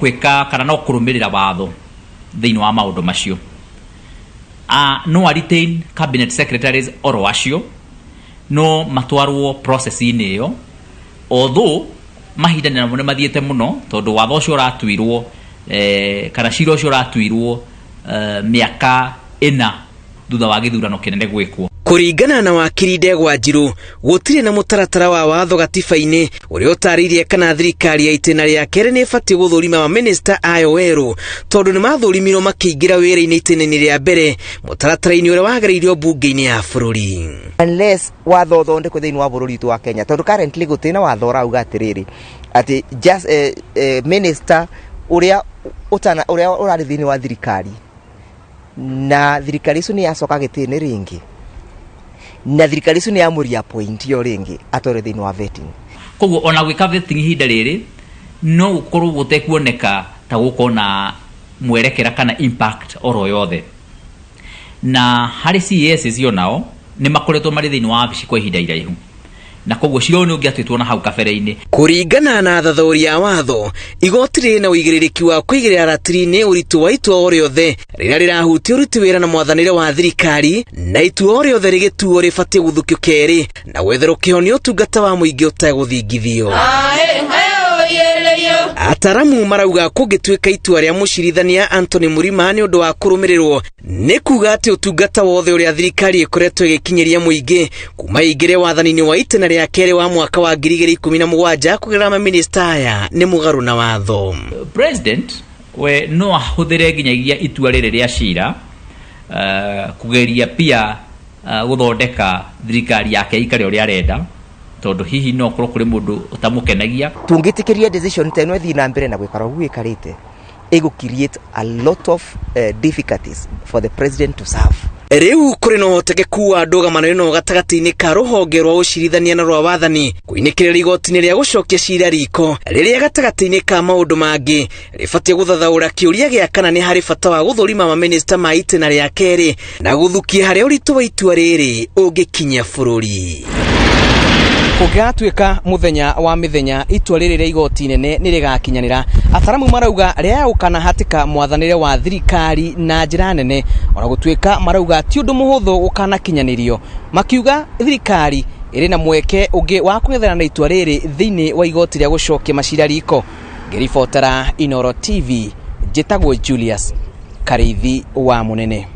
gwĩka kana no kũrũmĩrĩra watho thĩinĩ wa maũndũ macio. No a retain cabinet secretaries oro acio no matwarwo process-inĩ ĩyo, although mahinda namo nĩ mathiĩte mũno tondũ watho ũcio ũratuirwo kana cira ũcio ũratuirwo mĩaka 4 thutha wa gĩthurano kĩnene gwĩkwo. Kũringana na wakiri Ndegwa Njiru, gũtirĩ na mũtaratara wa watho gatiba-inĩ ũrĩa ũtarĩirie kana thirikari ya itĩna rĩa kerĩ nĩ ĩbatiĩ gũthũrima mamĩnĩsta ayo werũ tondũ nĩ mathũrimirwo makĩingĩra wĩra-inĩ itĩna-inĩ rĩa mbere mũtaratara-inĩ ũrĩa wagereirio mbunge-inĩ ya bũrũri. Unless watho ũthondekwo thĩinĩ wa bũrũri witũ wa Kenya, tondũ currently gũtirĩ na watho ũrauga atĩrĩrĩ atĩ just minister ũrĩa ũrarĩ thĩinĩ wa thirikari na thirikari icio nĩ yacoka gĩtĩ-inĩ rĩngĩ na thirikari icio nĩ yamũria appoint yo rĩngĩ atware thĩinĩ wa vetting. Koguo ona gwĩka vetting ihinda rĩrĩ no gũkorwo gũtekuoneka ta gũkorwo na mwerekera kana impact oro yothe. Na harĩ CAS cio nao nĩ makoretwo marĩ thĩinĩ wa wabici kwa ihinda iraihu na koguo cira ũyũ nĩ ũngĩatuĩtwo na hau kabere-inĩ. Kũringana na athathaũri a watho, igoti rĩrĩ na ũigĩrĩrĩki wa kũigĩrĩra ratiri-inĩ ũritũ wa itua o rĩothe rĩrĩa rĩrahutia ũruti wĩra na mwathanĩre wa thirikari, na itua o rĩothe rĩgĩtuo rĩbatiĩ gũthukio kerĩ na gwetherwo kĩhonia ũtungata wa mũingĩ ũtegũthingithio. Ataramu marauga kũngĩtuĩka itua rĩa mũcirithania Anthony Murima nĩ ũndũ wa kũrũmĩrĩrwo nĩ kuga atĩ ũtungata wothe ũrĩa thirikari ĩkoretwo ĩgĩkinyĩria mũingĩ kuma ĩingĩre wathani-inĩ wa itĩna rĩa kerĩ wa mwaka wa 2017 kũgerera mamĩnĩsta aya nĩ mũgarũ na watho. President we no ahũthĩre nginyagia itua rĩrĩ rĩa cira kũgeria pia gũthondeka thirikari yake ikare ũrĩa arenda, tondũ hihi no korwo kũrĩ mũndũ ũtamũkenagia. Tũngĩtĩkĩria decision ta ĩno ĩthiĩ na mbere na gũikara ũguo ĩkarĩte, ĩgũ create a lot of difficulties for the president to serve. Rĩu kũrĩ na ũhotekeku wa ndũgamano ĩno gatagatĩ-inĩ ka rũhonge rwa ũcirithania na rwa wathani kũinĩkĩrĩria igoti-inĩ rĩa gũcokia cira riko rĩrĩa gatagatĩ-inĩ ka maũndũ mangĩ rĩbatiĩ gũthathaũra kĩũria gĩa kana nĩ harĩ bata wa gũthũrima mamĩnĩsta ma itĩna rĩa kerĩ na gũthukia harĩa ũritũ wa itua rĩrĩ ũngĩkinyia bũrũri. Kũngĩgatuĩka mũthenya wa mĩthenya itua rĩrĩ rĩa igoti inene nĩ rĩgakinyanĩra, ataramu marauga rĩayũkana hatĩka mwathanĩre wa thirikari na njĩra nene, ona gũtuĩka marauga ti ũndũ mũhũthũ gũkanakinyanĩrio, makiuga thirikari ĩrĩ na mweke ũngĩ wa kũng'ethera na itua rĩrĩ thĩinĩ wa igoti rĩa gũcokia macira riko. Ngĩribotera Inoro TV, njĩtagwo Julius Karĩithi wa Mũnene.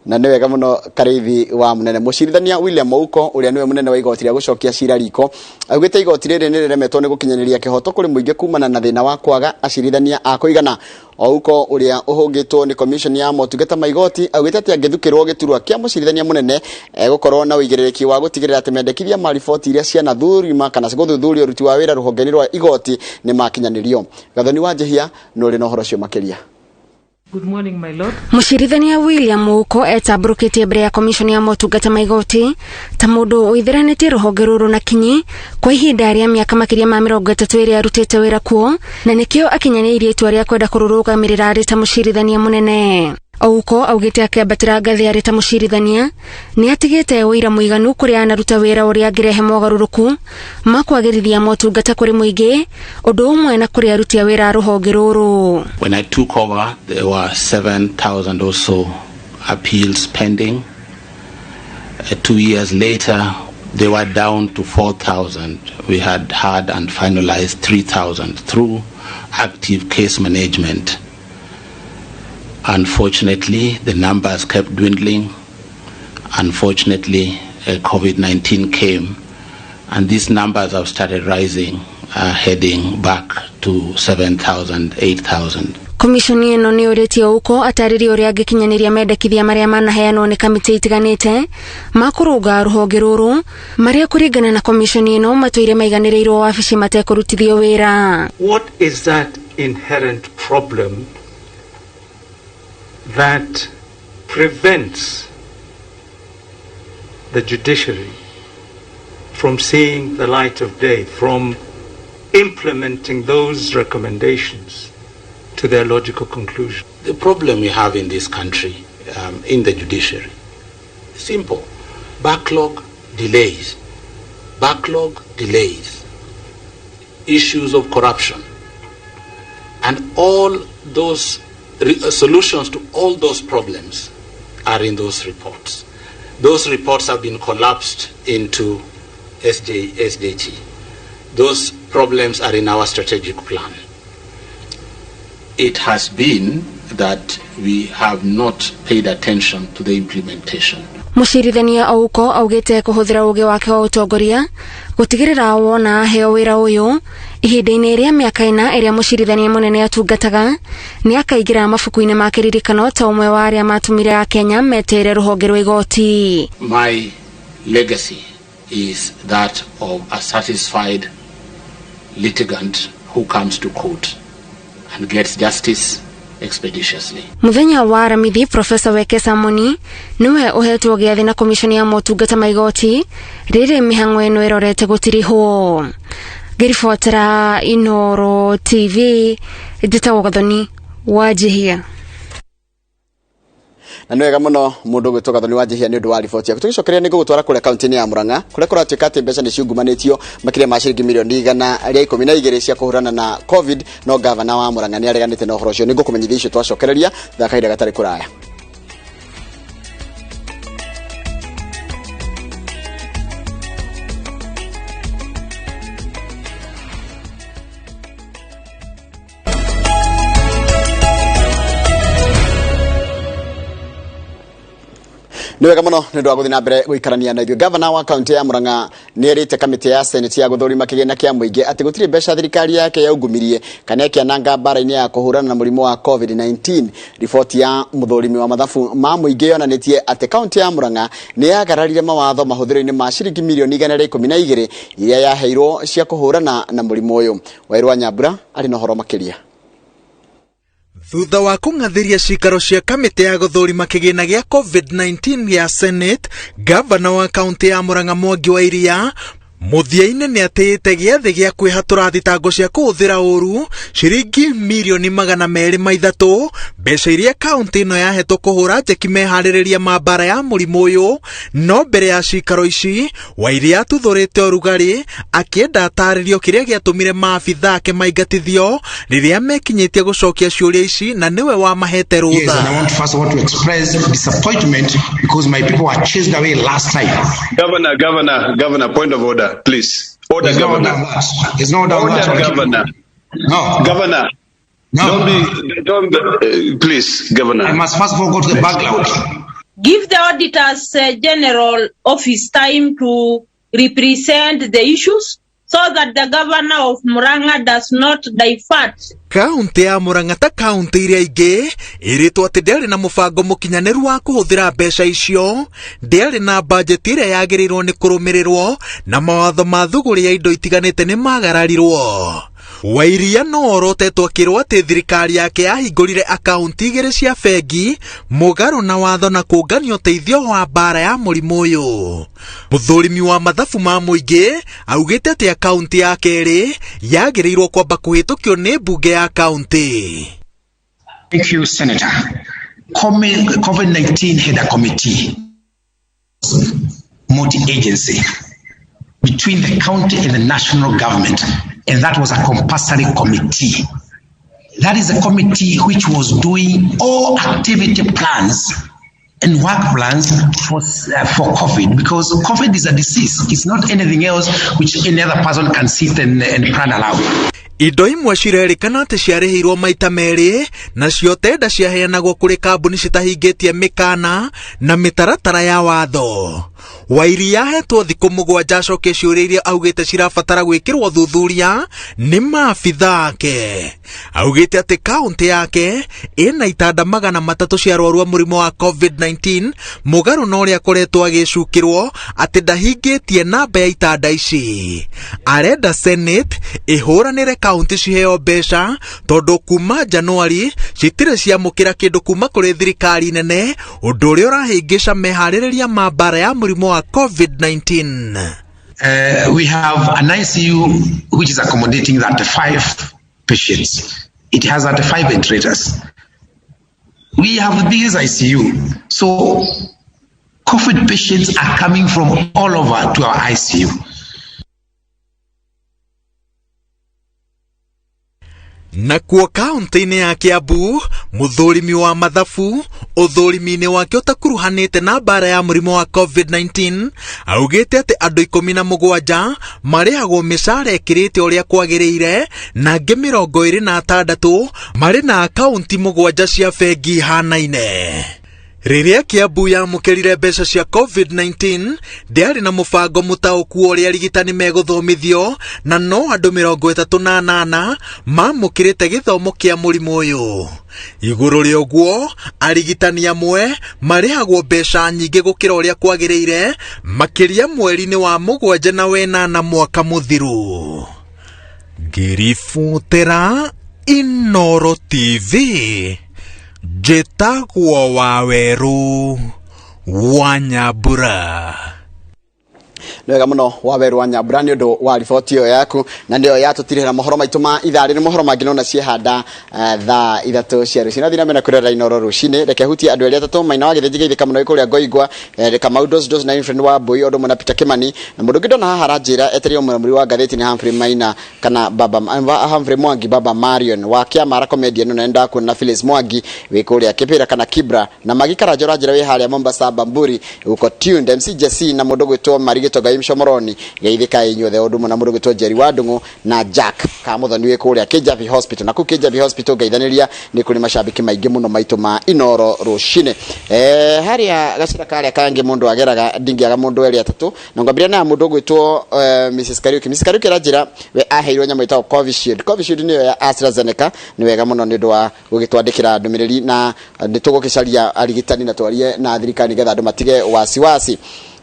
Na nĩ wega mũno Karĩithi wa Mũnene. Mũcirithania William Ouko ũrĩa nĩwe mũnene wa igoti rĩa gũcokia cira riko augĩte igoti rĩrĩ nĩ rĩremetwo nĩ gũkinyanĩria kĩhoto kũrĩ mũingĩ kumana na thĩna wa kwaga acirithania a kũigana. Ouko ũrĩa ũhũngĩtwo nĩ commission ya motungata ma igoti augĩte atĩ angĩthukĩrwo gĩturwa kĩa mũcirithania mũnene egũkorwo na ũigĩrĩrĩki wa gũtigĩrĩra atĩ mendekithia ma riboti iria cianathurima kana gũthuthuria ũruti wa wĩra rũhonge-inĩ rwa igoti nĩ makinyanĩrio. Gathoni wa Njehia nĩ ũrĩ na ũhoro ũcio makĩria. Good morning, my lord. Mũcirithania William Ouko etambũrũkĩtie mbere ya commission ya motungata ma igoti ta mũndũ ũitheranĩtie rũhonge rũrũ na kinyi kwa ihinda rĩa mĩaka makĩria ma 30 ĩrĩa arutĩte wĩra kuo, na nĩkĩo akinyanĩirie itua rĩa kwenda kũrũrũgamĩrĩra arĩ ta mũcirithania mũnene. Ouko augĩte akĩambatĩra ngathĩ arĩ ta mũcirithania nĩ atigĩte ũira mũiganu kũrĩa anaruta wĩra ũrĩa angĩrehe mogarũrũku ma kwagĩrithia motungata kũrĩ mũingĩ, ũndũ ũmwe na kũrĩ aruti a wĩra a rũhonge rũrũ. When I took over, there were 7,000 or so appeals pending. 2 years later, they were down to 4,000. We had had and finalized 3,000 through active case management. Unfortunately, the numbers kept dwindling. Unfortunately, COVID-19 came, and these numbers have started rising, heading back to 7,000, 8,000. Commission ĩno nĩ ũrĩtie Ouko atarĩrie ũrĩa angĩkinyanĩria mendekithia marĩa manaheanwo nĩ kamĩtĩ itiganĩte ma kũrũnga rũhonge rũrũ, marĩa kũringana na commission ĩno matũire maiganĩrĩirwo wabici matekũrutithio wĩra. What is that inherent problem that prevents the judiciary from seeing the light of day, from implementing those recommendations to their logical conclusion? The problem we have in this country, in the judiciary, simple: backlog delays, backlog delays, issues of corruption, and all those solutions to all those problems are in those reports. Those reports have been collapsed into SJT. Those problems are in our strategic plan. It has been that we have not paid attention to the implementation. Mũcirithania Ouko augĩte kũhũthĩra ũũgĩ wake wa ũtongoria gũtigĩrĩra wona aheo wĩra ũyũ ihinda-inĩ rĩa mĩaka 4 ĩrĩa mũcirithania mũnene atungataga nĩ akaingĩra mabuku-inĩ ma kĩririkano ta ũmwe wa arĩa matũmire Akenya metere rũhonge rwa igoti. My legacy is that of a satisfied litigant who comes to court and gets justice expeditiously. Mũthenya wa Aramithi, Professor Wekesa Moni niwe ũhetwo gĩathĩ na commission ya motungata ma igoti rĩrĩ mĩhang'o ĩno ĩrorete gũtirihwo. Ngĩribotera Inoro TV, njĩtagwo Gathoni wa Njihia. Na nĩ wega mũno mũndũ ũgwĩtwo Gathoni wa Njihia nĩ ũndũ wa riboti yaku. Tũgĩcokeria nĩ ngũgũtwara kũrĩa kaunti-inĩ ya Murang'a kũrĩa kũratuĩka atĩ mbeca nĩ ciungumanĩtio makĩria ma ciringi milioni 112 cia kũhũrana na COVID, no gavana wa Murang'a nĩ areganĩte na ũhoro ũcio. Nĩ ngũkũmenyithia icio twacokereria thaa kahinda gatarĩ kũraya. Nĩ wega mũno nĩ ũndũ wa gũthiĩ na mbere gũikarania na ithuĩ. Gavana wa kaunti ya Murang'a nĩ erĩte kamĩtĩ ya senate ya gũthũrima kĩgĩna kĩa mũingĩ atĩ gũtirĩ mbeca thirikari yake yaungumirie kana ĩkĩananga mbara-inĩ ya kũhũrana na mũrimũ wa COVID-19. Riboti ya mũthũrimi wa mathabu ma mũingĩ yonanĩtie atĩ kaunti ya Murang'a nĩ yagararire mawatho mahũthĩro-inĩ ma ciringi mirioni 112 iria yaheirwo cia kũhũrana na mũrimũ ũyũ. Wairũ wa Nyambura arĩ na ũhoro makĩria. Thutha wa kũng'athĩria cikaro cia kamĩtĩ ya gũthũrima kĩgĩna gĩa COVID-19 gĩa Senate, ngavana wa kaunti ya Murang'a Mwangi wa Iria mũthia-inĩ nĩ atĩĩte gĩathĩ gĩa kwĩhatũra thitango cia kũhũthĩra ũru ciringi mirioni 203, mbeca iria kaunti ĩno yahetwo kũhũra njeki meharĩrĩria ma mbara ya mũrimũ ũyũ. No mbere ya cikaro ici, Wairia atuthũrĩte ũrugarĩ akĩenda atarĩrio kĩrĩa gĩatũmire maabitha ake maingatithio rĩrĩa mekinyĩtie gũcokia ciũria ici na nĩwe wamahete Yes, rũtha. and I want first of all to express disappointment because my people were chased away last time. Governor, Governor, Governor, point of order, please. Order, There's no Governor. order on that. There's no order on Order, that. Governor. No. Governor. No. Don't be, don't, please, Governor. I must first of all go to the backlog. Give the auditors general office time to represent the issues so that the governor of Murang'a does not divert. Kaunti ya Murang'a ta kaunti iria ingĩ ĩrĩtwo atĩ ndĩarĩ na mũbango mũkinyanĩru wa kũhũthĩra mbeca icio, ndĩarĩ na bajeti ĩrĩa yagĩrĩirwo nĩ kũrũmĩrĩrwo na mawatho ma thũgũrĩ ya indo itiganĩte nĩ magararirwo. Wairia no orotetwo akĩrwo atĩ thirikari yake yahingũrire akaunti igĩrĩ cia bengi mũgarũ na watho na kũngania ũteithio wa mbara ya mũrimũ ũyũ. Mũthũrimi wa mathabu ma mũingĩ augĩte atĩ akaunti ya kerĩ yagĩrĩirwo kwamba kũhĩtũkio nĩ mbunge ya kaunti. Thank you, Senator. COVID-19 had a committee, multi-agency, between the county and the national government, and that was a compulsory committee. That is a committee which was doing all activity plans and work plans for COVID, because COVID is a disease. It's not anything else which any other person can sit and plan aloud. Indo imwe cirerĩkana atĩ ciarĩhĩirwo maita merĩ nacio tenda ciaheanagwo kũrĩ kambuni citahingĩtie mĩkana na mĩtaratara ya watho. Wairia ahetwo thikũ 7 acokie ciũria iria augĩte cirabatara gwĩkĩrwo thuthuria nĩ maabitha ake. Augĩte atĩ kaunti yake ĩna itanda 300 cia arwaru a mũrimũ wa COVID-19 mũgarũ na ũrĩa akoretwo agĩcukĩrwo atĩ ndahingĩtie namba ya itanda ici. Arenda Senate ĩhũranĩre kaunti ciheo mbeca tondũ kuma Januari citirĩ ciamũkĩra kĩndũ kuma kũrĩ thirikari nene, ũndũ ũrĩa ũrahĩngĩca meharĩrĩria ma mbara ya mũrimũ wa COVID-19. We have an ICU which is accommodating 35 patients. It has 35 ventilators. We have this ICU. So COVID patients are coming from all over to our ICU. Nakuo kaunti-inĩ ya Kiambu, mũthũrimi wa mathabu ũthũrimi-inĩ wake ũtakuruhanĩte na mbara ya mũrimũ wa COVID-19 augĩte atĩ andũ 17 marĩhagwo mĩcara ĩkĩrĩte ũrĩa kwagĩrĩire na angĩ 26 marĩ na akaunti 7 cia bengi ihanaine. Rĩrĩa Kiambu yamũkĩrire mbeca cia COVID-19 ndĩarĩ na mũbango mũtaũku ũrĩa arigitani megũthomithio na no andũ 38 mamũkĩrĩte gĩthomo kĩa mũrimũ ũyũ. Igũrũ rĩa ũguo, arigitani amwe marĩhagwo mbeca nyingĩ gũkĩra ũrĩa kwagĩrĩire makĩria mweri-inĩ wa 7 na 8 mwaka mũthiru. Ngĩribotera Inooro TV, njĩtagwo Wawerũ wa Nyambura. Nĩ wega mũno Wawerũ wa Nyambura nĩ ũndũ wa riboti ĩyo yaku, na nĩyo yatũtirĩra mohoro maitũ ma ithaa rĩrĩ. Mohoro mangĩ nona ciehanda thaa 3 cia rũcinĩ. Nathiĩ na mbere na kwĩrorera Inooro rũcinĩ. Reke hutie andũ erĩ atatũ Maina wa Gĩthĩnji geithĩka mũno kũrĩa Ngoingwa, Kamau Dos Dos na Infred wa Mbui, ũndũ ũmwe na Peter Kimani. Na mũndũ ũngĩ ndona haha aranjĩra etereire mũramuri wa ngathĩti nĩ Humphrey Maina kana Baba, Humphrey Mwangi, Baba Marion wa Kĩamara comedian, na nenda kuona Phyllis Mwangi wĩ kũrĩa Kĩbĩra kana Kibra, na Magi Karanja ũranjĩra wĩ harĩa Mombasa Bamburi uko tuned, MC Jesse na mũndũ gwĩtwo Mari Gĩtonga Rongai Mshomoroni geithĩkai inyuothe ũndũ ũmwe na mũndũ ũgwĩtwo Jerry wa Ndung'u na Jack Kamuthoni wĩ kũrĩa Kijabi Hospital na kũu Kijabi Hospital ngeithanĩria nĩ kũrĩ macambĩki maingĩ mũno maitũ ma Inoro rũcinĩ. Harĩa gacĩra karĩa kangĩ mũndũ ageraga ndingĩaga mũndũ erĩ atatũ na ngwambĩrĩria na mũndũ ũgwĩtwo Mrs Kariuki. Mrs Kariuki aranjĩra we aheirwo nyamũ ĩtagwo Covishield. Covishield nĩyo ya AstraZeneca. Nĩ wega mũno nĩ ũndũ wa gũgĩtwandĩkĩra ndũmĩrĩri na nĩ tũgũgĩcaria arigitani na twarie na thirikari nĩgetha andũ matige wasiwasi.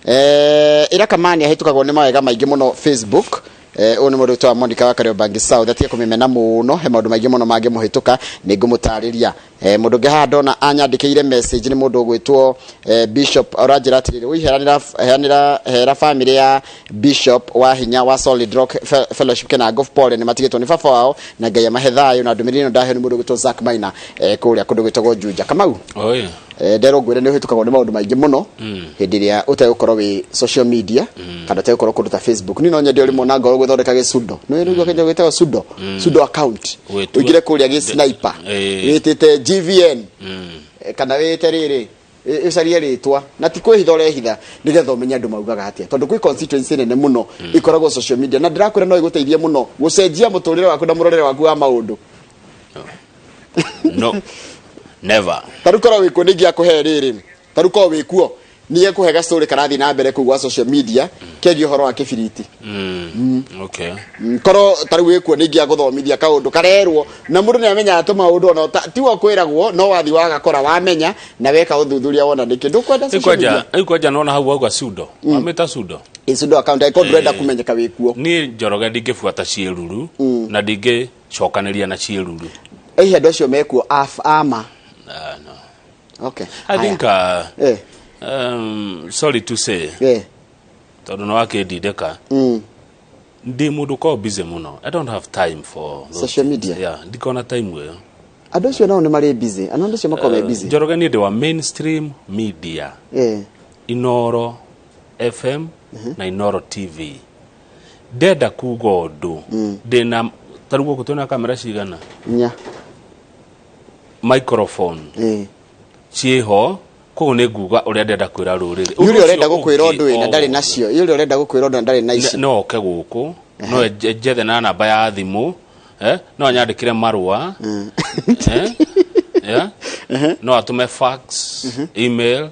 Ĩra Kamani ahĩtũkagwo nĩ mawega maingĩ mũno Facebook. Ũyũ nĩ mũndũ wĩtagwo Monica wa Kariobangi South atige kũmĩmena mũno, he maũndũ maingĩ mũno mangĩmũhĩtũka, nĩ ngũmũtarĩria. Mũndũ ũngĩ haha ndona anyandĩkĩire message nĩ mũndũ ũgwĩtwo Bishop, ũranjĩra atĩrĩrĩ, ũi heanĩra, heanĩra, hera family ya Bishop wa hinya wa Solid Rock Fellowship Kenango pole, nĩ matigĩtwo nĩ baba wao na Ngai amahe thayũ. Na ndũmĩrĩri ĩno ndaheo nĩ mũndũ ũgwĩtwo Zack Maina kũrĩa kũndũ gwĩtagwo Juja. Kamau, Oi. Nderwo ngwĩre nĩ ũhĩtũkagwo nĩ maũndũ maingĩ mũno hĩndĩ ĩrĩa ũtegũkorwo wĩ social media kana ũtegũkorwo kũndũ ta Facebook. Niĩ no nyende ũrĩmwe na ngoro gwĩthondeka gĩcundo, nĩ ũĩ kĩndũ gĩtagwo sudo sudo account, Gwĩtua. ũingĩre kũrĩa gĩ sniper wĩtĩte GVN kana wĩte rĩrĩ ũcarie rĩtwa na ti kwĩhitha ũrehitha nĩgetha ũmenye andũ maugaga atĩa, tondũ kwĩ constituency nene mũno ĩkoragwo social media na ndĩrakwĩra no ĩgũteithie mũno gũcenjia mũtũrĩre waku na mũrorere waku wa maũndũ. No, never. Ta rĩu korwo wĩkuo nĩ ingĩakũhe rĩrĩ, ta rĩu korwo wĩkuo nĩ ekũhe gastory karathiĩ na mbere kũu gwa social media kegiĩ ũhoro wa kĩbiriti. Okay. Korwo ta rĩu wĩkuo nĩ ingĩagũthomithia kaũndũ karerwo na mũndũ nĩ amenyaga tũmaũndũ ona tiwe kwĩragwo no wathi wagakora wamenya na weka ũthuthuria wona nĩkĩ ndũkwenda social media. Rĩu kwanja nona hau wauga sudo, wamĩta sudo. Ĩ, sudo account angĩkorwo ndũrenda kũmenyeka wĩkuo. Niĩ Njoroge ndingĩbuata ciĩruru na ndingĩcokanĩria na ciĩruru. Ĩhi andũ acio mekuo ama. No. Okay. I think sorry to say, tondũ nĩ wakĩndindĩka, ndĩ mũndũ ũkoragwo busy mũno. I don't have time for those Social things. media? Yeah, ndikona time ĩyo. Andũ acio nao nĩ marĩ busy, andũ acio makoragwo me busy. Njoroge niĩ ndĩ wa mainstream media, Inoro FM na Inoro TV. Ndenda kuga ũndũ ndĩna ta rĩu gũkũ twĩna kamera cigana? Inya. Microphone ciĩho, koguo nĩ nguga ũrĩa ndenda kwĩra rũrĩrĩ. Yule ũrenda gũkwĩra ũndũ Ũndũ na ndarĩ nacio, yule ũrenda gũkwĩra ũndũ na ndarĩ na ici. No oke gũkũ, no njethe na namba ya thimũ, no anyandĩkĩre marũa, yeah? No atũme fax, email,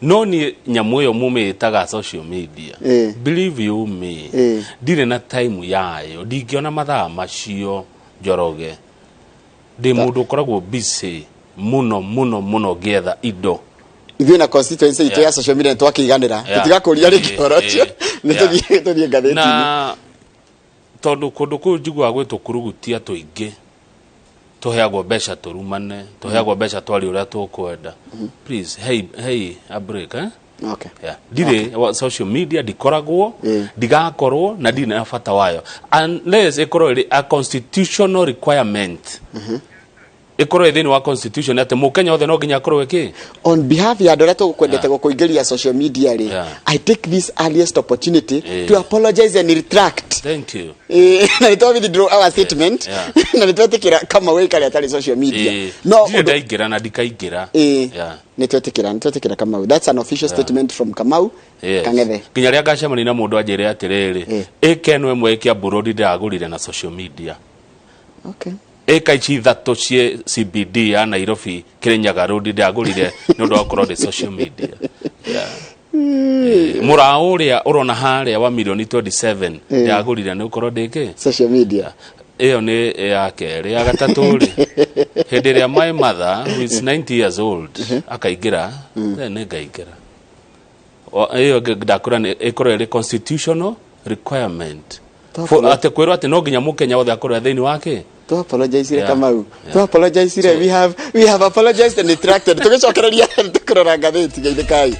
no niĩ nyamũ ĩyo mũmĩĩtaga social media, believe you me, ndirĩ na time yayo, ndingĩona mathaa macio. Njoroge ndĩ mũndũ ũkoragwo busy mũno mũno mũno ngĩetha indo. Ithuĩ na constituency itũ ya social media nĩtwakĩiganĩra, tũtigakũria rĩngĩ ũhoro ũcio, nĩ tũthiĩ ngathĩti-inĩ. Na tondũ kũndũ kũu njiguaga gwĩ tũkurugutia tũingĩ, tũheagwo mbeca tũrumane, tũheagwo mbeca twarie ũrĩa tũkwenda. Please, hey, hey, a break, eh? Okay. Yeah. Ndirĩ wa social media, ndikoragwo, ndigakorwo na ndirĩ na bata wayo unless ĩkorwo ĩrĩ a constitutional requirement, ĩkorwo ĩ thĩinĩ wa constitution atĩ mũkenya othe no nginya akorwo ĩkĩ. On behalf ya andũ arĩa tũgũkwendete gũkũingĩria social media rĩ, I take this earliest opportunity to apologize and retract. Thank you. Na nĩ twa withdraw our statement na nĩ twetĩkĩra kama wĩ karĩa atarĩ social media. No ndirĩ ndaingĩra na ndikaingĩra. Nĩ twetĩkĩra Kamau, that's an official statement from Kamau Kang'ethe. Nginya rĩrĩa ngacemania na mũndũ anjĩre atĩrĩrĩ, ĩka ĩno ĩmwe ĩkĩa mbũrũri ndĩragũrire na social media, ĩka ici ithatũ ciĩ CBD ya Nairobi Kĩrĩnyaga Road ndĩragũrire nĩ ũndũ wa gũkorwo ndĩ social media. Yeah. Mũraũ ũrĩa ũrona harĩa wa milioni 27 ndĩragũrire nĩ ũkorwo ndĩ kĩ social media. Ĩyo nĩ ya kerĩ. Ya gatatũ rĩ, hĩndĩ ĩrĩa my mother who is 90 years old akaingĩra, then nĩ ngaingĩra. Ĩyo ndakwĩra nĩ ĩkorwo ĩrĩ constitutional requirement atĩ kwĩrwo atĩ no nginya mũkenya wothe akorwo thĩinĩ wake. Tu apologize Kamau, tu apologize. We have apologized and retracted. Tugicokereria tukurora ngathĩti, geithĩkai.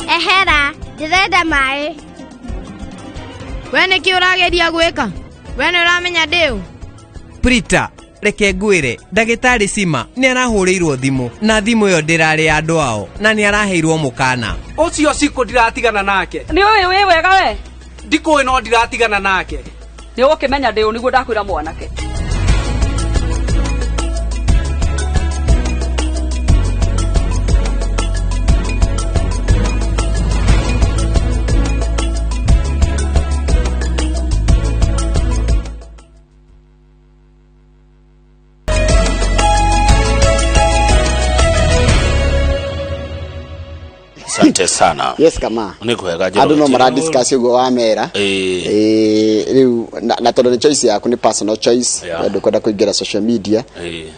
Ehera, ndĩrenda maĩ. We nĩkĩ ũrageria gwĩka? We nĩ ũramenya ndĩũ? Prita, reke ngwĩre, ndagĩtarĩ Sima nĩ arahũrĩirwo thimũ na thimũ ĩyo ndĩrarĩ ya andũ ao na nĩ araheirwo mũkana. Ũcio cikũ ndiratigana nake. Nĩ ũĩ wĩ wega we. Ndikũ. Ndikũĩ no ndiratigana nake. Nĩ ũgũkĩmenya ndĩ ũ nĩguo ndakwĩra mwanake. Asante sana. Yes kama. Nĩ kwega. Andũ no mara discuss ũguo wamera. Rĩu na tondũ nĩ choice yaku, nĩ personal choice. Ndũkwenda kũingĩra social media,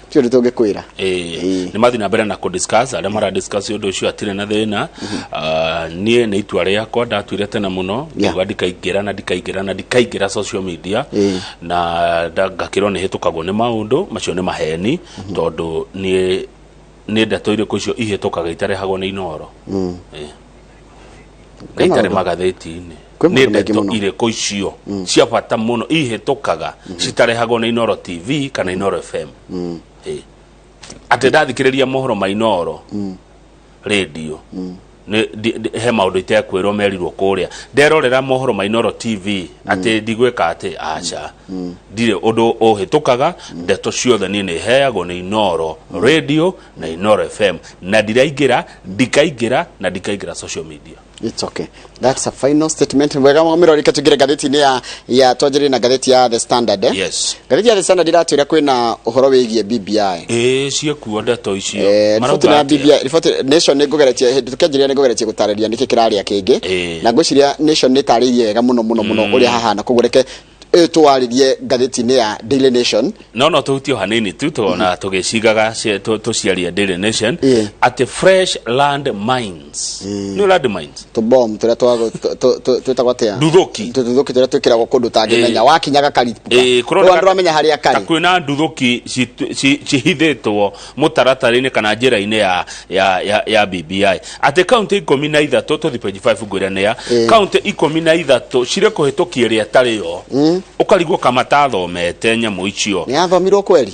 ti ũndũ tũngĩkwĩra. Nĩ mathiĩ na mbere na kũdiscuss, arĩa maradiscuss ũndũ ũcio atirĩ na thĩna. Ah, niĩ nĩ itua rĩakwa ndatuire tene mũno, ngiuga ndikaingĩra na ndikaingĩra na ndikaingĩra social media, na ngakĩrwo nĩ hĩtũkagwo nĩ maũndũ macio. Nĩ maheni, tondũ niĩ nĩ ndeto irĩkũ icio ihĩtũkaga itarehagwo nĩ Inoro? Na Kwĩ itarĩ maũndũ- magathĩti-inĩ. Kwĩ Nĩ maũndũ maingĩ ndeto mũno. irĩkũ icio cia bata mũno ihĩtũkaga citarehagwo nĩ Inoro TV kana Inoro FM? Atĩ ndathikĩrĩria mohoro ma Inoro radio, he maũndũ itekwĩrwo merirwo kũrĩa nderorera mohoro ma Inoro TV, atĩ ndigwĩka atĩ aca, ndirĩ ũndũ ũhĩtũkaga. Ndeto ciothe niĩ nĩ heagwo nĩ Inoro radio na Inoro FM, na ndiraingĩra, ndikaingĩra na ndikaingĩra social media. It's okay. That's a final statement. Wega mwĩrori, tũingĩre ngathĩti-inĩ ya twanjĩrĩrie na ngathĩti ya The Standard. Eh? Yes. Ngathĩti ya The Standard iratwĩra kwĩna ũhoro wĩgiĩ BBI. Ĩĩ, ciĩkuo ndeto icio. Riboti Marauga na atĩa? BBI, riboti Nation nĩ ngũgeretie hĩndĩ tũkĩanjĩrĩria, nĩ ngũgeretie gũtarĩria nĩkĩ kĩrarĩa kĩngĩ. Na ngwĩciria Nation nĩ ĩtarĩirie wega mũno mũno mũno ũrĩa hahana, koguo reke tũwarĩrie ngathĩti-inĩ ya Daily Nation. No tũhutie o hanini tu tona tũgĩcigaga tũciarie Daily Nation atĩ fresh land mines, nĩ land mines. Tũbom tũrĩa twĩtagwo atĩa? Nduthũki. Tũthuthũki tũrĩa twĩkĩragwo kũndũ ũtangĩmenya, wakinya gakaripũka. Rĩu andũ ramenya harĩa ta karĩ. Kwĩna nduthũki cihithĩtwo mũtaratara-inĩ kana njĩra-inĩ ya BBI, atĩ kaunti 13, tũthi page 5 ngwĩre nĩa, kaunti 13 cirĩ kũhĩtũkia ĩrĩa ĩtarĩ yo, ũkarigwo kamatathomete nyamũ icio. Nĩ yathomirwo kweri?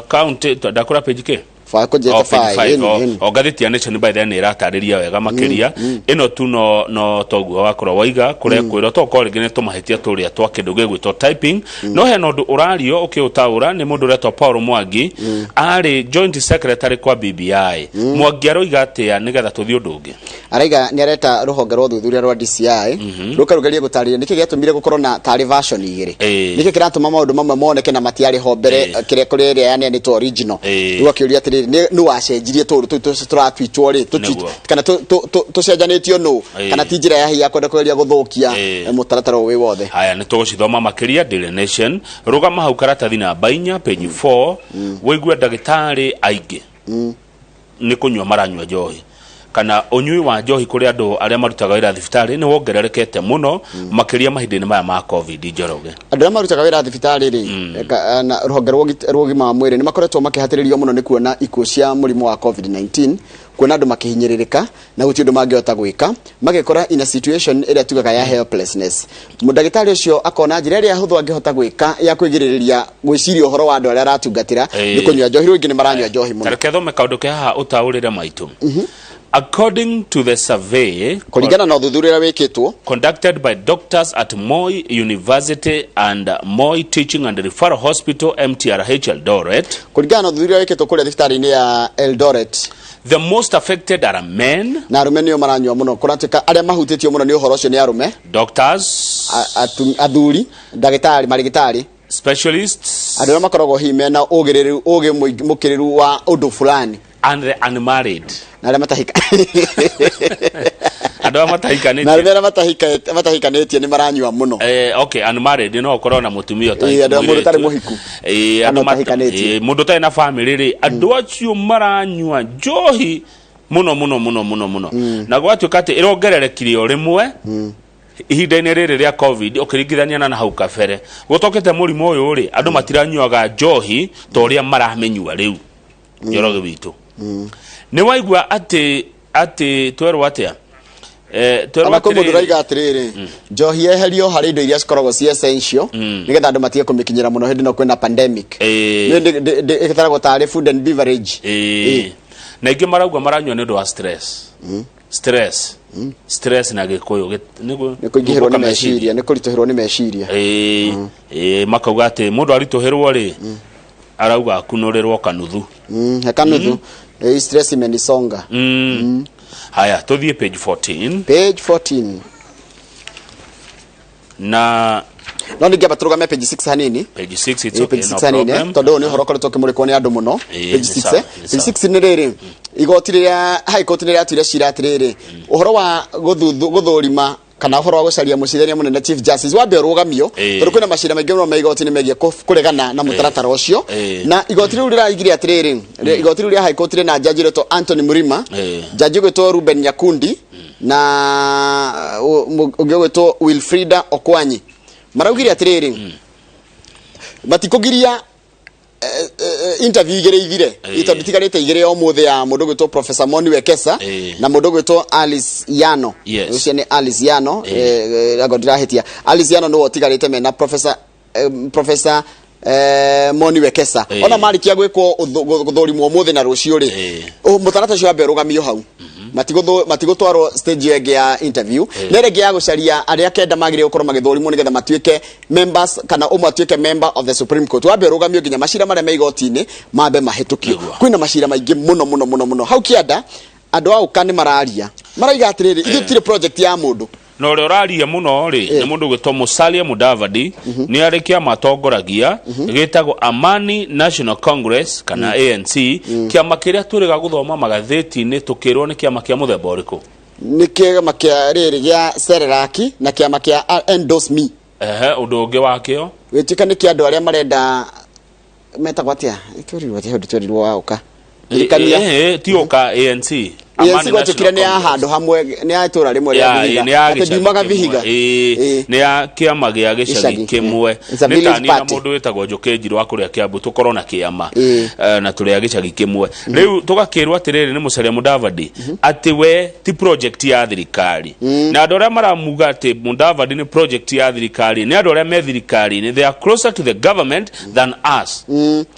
Kaunti ndakũra page kĩ? Kũnjĩte. Oh, page five, five, ĩni. O ngathĩti ya Nation by then ĩratarĩria wega makĩria ĩno tu, no toguo wakorwo waiga kũrekwĩrwo to korwo rĩngĩ nĩ tũmahĩtia tũrĩa twa kĩndũ gĩgwĩtwo typing. No hena ũndũ ũrario ũkĩũtaũra nĩ mũndũ ũretwo Paul Mwangi, arĩ joint secretary kwa BBI. Mwangi aroiga atĩa nĩgetha tũthiĩ ũndũ ũngĩ? Araiga nĩ areta rũhonge rwa ũthuthuria rwa DCI rũke rũgerie gũtarĩria nĩkĩ gĩatũmire gũkorwo na tarĩ version igĩrĩ, nĩkĩ kĩratũma maũndũ mamwe moneke na matiarĩ ho mbere, kĩrĩa kũrĩ ĩrĩa yaneanĩtwo original. Rĩu akĩũria atĩrĩrĩ, nĩ wacenjirie tũũndũ tũu tũratwitwo rĩ, kana tũcenjanĩtio nũ, kana ti njĩra ya hihi ya kwenda kũgeria gũthũkia mũtaratara ũyũ wĩ wothe. Haya, nĩ tũgũcithoma makĩria Daily Nation. Rũgama hau karatathi namba 4, page 4, wĩigue ndagĩtarĩ aingĩ nĩ kũnyua maranyua njohi, kana ũnyui wa njohi kũrĩ andũ arĩa marutaga wĩra thibitarĩ nĩ wongererekete mũno makĩria mahinda-inĩ maya ma COVID, Njoroge. Andũ arĩa marutaga wĩra thibitarĩ rĩ, na rũhonge rwa ũgima wa mwĩrĩ nĩ makoretwo makĩhatĩrĩrio mũno nĩ kuona ikuũ cia mũrimũ wa COVID-19, kuona andũ makĩhinyĩrĩrĩka na gũtirĩ ũndũ mangĩhota gwĩka, magekora in a situation ĩrĩa tugaga ya helplessness. Ndagĩtarĩ ũcio akona njĩra ĩrĩa hũthũ angĩhota gwĩka ya kwĩgirĩrĩria gwĩciria ũhoro wa andũ arĩa aratungatĩra nĩ kũnyua njohi. Rĩu ingĩ nĩ maranyua njohi mũno. Tareke thome kaũndũ ke haha ũtaũrĩre maitũ. According to the survey kũringana na ũthuthuria ũrĩa wĩkĩtwo conducted by doctors at Moi University and Moi Teaching and Referral Hospital, MTRH Eldoret, kũringana na ũthuthuria wĩkĩtwo kũrĩa thibitarĩ-inĩ ya Eldoret, the most affected are men, na arũme nĩo maranyua mũno. Kũratuĩka arĩa mahutĩtio mũno nĩ ũhoro ũcio nĩ arũme, doctors, athuri, ndagĩtarĩ, marĩgĩtarĩ, specialists, andũ arĩa makoragwo hihi mena ũgĩrĩru, ũgĩ mũkĩrĩru wa ũndũ fulani, and the unmarried. Na arĩa matahika Andũ arĩa matahikanĩtie. Na arũme arĩa matahikanĩtie nĩ maranyua mũno. Okay, unmarried no ũkorwo na mũtumia. Ĩĩ, andũ mũndũ ũtarĩ mũhiku. Kana Andũ ũtahikanĩtie. Mũndũ ũtarĩ na family rĩ, andũ acio maranyua njohi mũno mũno mũno mũno mũno, na gwatuĩka atĩ ĩrongererekire o rĩmwe ihinda-inĩ rĩrĩ rĩa COVID ũkĩringithania na hau kabere. Gũtokete mũrimũ ũyũ rĩ, andũ matiranyuaga njohi ta ũrĩa maramĩnyua rĩu. Njoroge witũ, nĩ waigua atĩ twerwo atĩa? Twerwo Ona kwĩ mũndũ atĩrĩrĩ- ũraiga atĩrĩrĩ, njohi yeherio harĩ indo iria cikoragwo ci essential nĩgetha andũ matige kũmĩkinyĩra mũno hĩndĩ ĩno kwĩna pandemic. Ĩtaragwo tarĩ food and beverage. Na ingĩ marauga maranyua nĩ ũndũ wa stress. Stress, stress na gĩkũyũ nĩ kũingĩhĩrwo nĩ meciria, nĩ kũritũhĩrwo nĩ meciria. Ĩĩ, ĩĩ, makauga atĩ mũndũ aritũhĩrwo rĩ, arauga akunũrĩrwo kanuthu. He kanuthu. Stress imenisonga. Haya, tũthiĩ page 14. Page 14. Na no ningĩamba tũrũgame page 6 hanini. Page 6, it's Ĩĩ, okay, page no 6 hanini, problem. tondũ ũyũ nĩ ũhoro ũkoretwo ũkĩmũrĩkwo nĩ andũ mũno. Ĩĩ, Page nĩ 6, sawa, nĩ page sawa. 6 nĩ rĩrĩ, igoti rĩrĩa High Court nĩ rĩatuire cira atĩrĩrĩ, ũhoro wa gũthũrima kana ũhoro wa gũcaria mũcirithania mũnene, Chief Justice, wambe ũrũgamio, tondũ kwĩna macira maingĩ mũno ma igoti-inĩ megiĩ kũregana na mũtaratara ũcio. Na igoti rĩu rĩraigire atĩrĩrĩ, igoti rĩu rĩa High Court rĩna jaji ũretwo Anthony Mrima, jaji ũgwĩtwo Ruben Nyakundi, na ũngĩ ũgwĩtwo Wilfrida Okwanyi. Maraugire atĩrĩrĩ, matikũgiria interview igĩrĩ ithire, tondũ itigarĩte igĩrĩ o mũthĩ, ya mũndũ ũgwĩtwo Professor Moni Wekesa na mũndũ ũgwĩtwo Alice Yano. Ũcio nĩ Alice Yano, anga ndirahĩtia, Alice Yano nĩwe ũtigarĩte mena Professor Moni Wekesa. Ona marĩkia gwĩkwo gũthũrimwo ũmũthĩ na rũciũ rĩ, mũtaratara ũcio wambe ũrũgamio hau. Matigũtwarwo stage ĩyo ĩngĩ ya interview, na ĩrĩa ĩngĩ ya gũcaria arĩa kenda magĩrĩire gũkorwo magĩthũrimwo nĩgetha matuĩke members, kana ũmwe atuĩke member of the Supreme Court, wambe ũrũgamio nginya macira marĩa me igoti-inĩ mambe mahĩtũkio. Kwĩna macira maingĩ mũno mũno mũno mũno hau kĩanda. Andũ a ũka nĩ mararia, maraiga atĩrĩrĩ, ithuĩ tũtirĩ project ya mũndũ. Na ũrĩa ũraria mũno rĩ nĩ mũndũ ũgwĩtwo Musalia Mudavadi. Nĩ arĩ kĩama atongoragia gĩtagwo Amani National Congress kana ANC, kĩama kĩrĩa twĩrĩga gũthoma magathĩti-inĩ tũkĩrwo nĩ kĩama kĩa mũthemba ũrĩkũ. Nĩ kĩama kĩa rĩrĩ gĩa Serelaki na kĩama kĩa Endorse Me. Ehe, ũndũ ũngĩ wakĩo? Gĩtuĩka nĩ kĩa andũ arĩa marenda, metagwo atĩa, twerirwo atĩa hĩndĩ twerirwo wa ũka Ririkania. Ti ũka, ANC. ANC gwatuĩkire nĩ ya handũ hamwe, nĩ ya itũra rĩmwe rĩa Vihiga. Nĩ ya Atĩ gĩcagi ndiumaga kĩmwe. Vihiga. Nĩ ya kĩama gĩa gĩcagi Gĩcagi, kĩmwe. It's a Nĩ village tani na party. mũndũ wĩtagwo Njũkĩ Njirũ wa kũrĩa Kĩambu, tũkorwo na kĩama na tũrĩ a gĩcagi kĩmwe. Rĩu tũgakĩrwo atĩrĩrĩ nĩ Musalia Mudavadi atĩ we ti project ya thirikari, na andũ arĩa maramuga atĩ Mudavadi nĩ project ya thirikari nĩ andũ arĩa me thirikari-inĩ. They are closer to the government than us,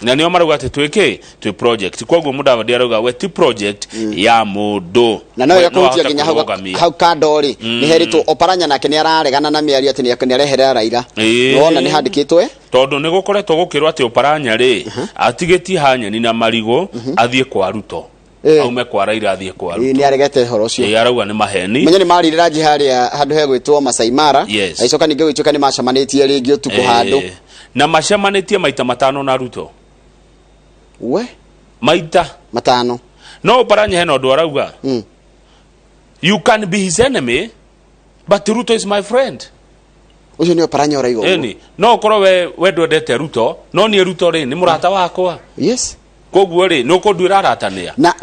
na nĩo marauga atĩ twĩkĩ twĩ project. Koguo Mudavadi arauga we ti project ya mũndũ. Na no We ĩgakũhutia ahote nginya hau kwĩrũgamia. Hau kando rĩ, nĩ heritwo Oparanya nake nĩ araregana na mĩario atĩ nĩ areherera Raila. Nĩwona nĩ handĩkĩtwo, eh? Tondũ nĩ gũkoretwo gũkĩrwo atĩ Oparanya rĩ, atigĩtie hanyeni na marigũ athiĩ kwa Ruto, aume kwa Raila athiĩ kwa Ruto. Nĩ aregete ũhoro ũcio. Arauga nĩ maheni. Menye nĩ marire ranji harĩa handũ hegwĩtwo Masai Mara. Yes. Agĩcoka ningĩ gũgĩtuĩka nĩ macemanĩtie rĩngĩ ũtukũ handũ. Na macemanĩtie maita matano na Ruto. We. Maita matano. No Oparanya hena ũndũ arauga, you can be his enemy, but Ruto is my friend. Ũcio nĩ Oparanya ũraiga ũguo. Ĩni, no ũkorwo we ndwendete Ruto, no niĩ Ruto rĩ nĩ mũrata wakwa. Koguo rĩ, nĩ ũkũnduĩra aratanĩa. Na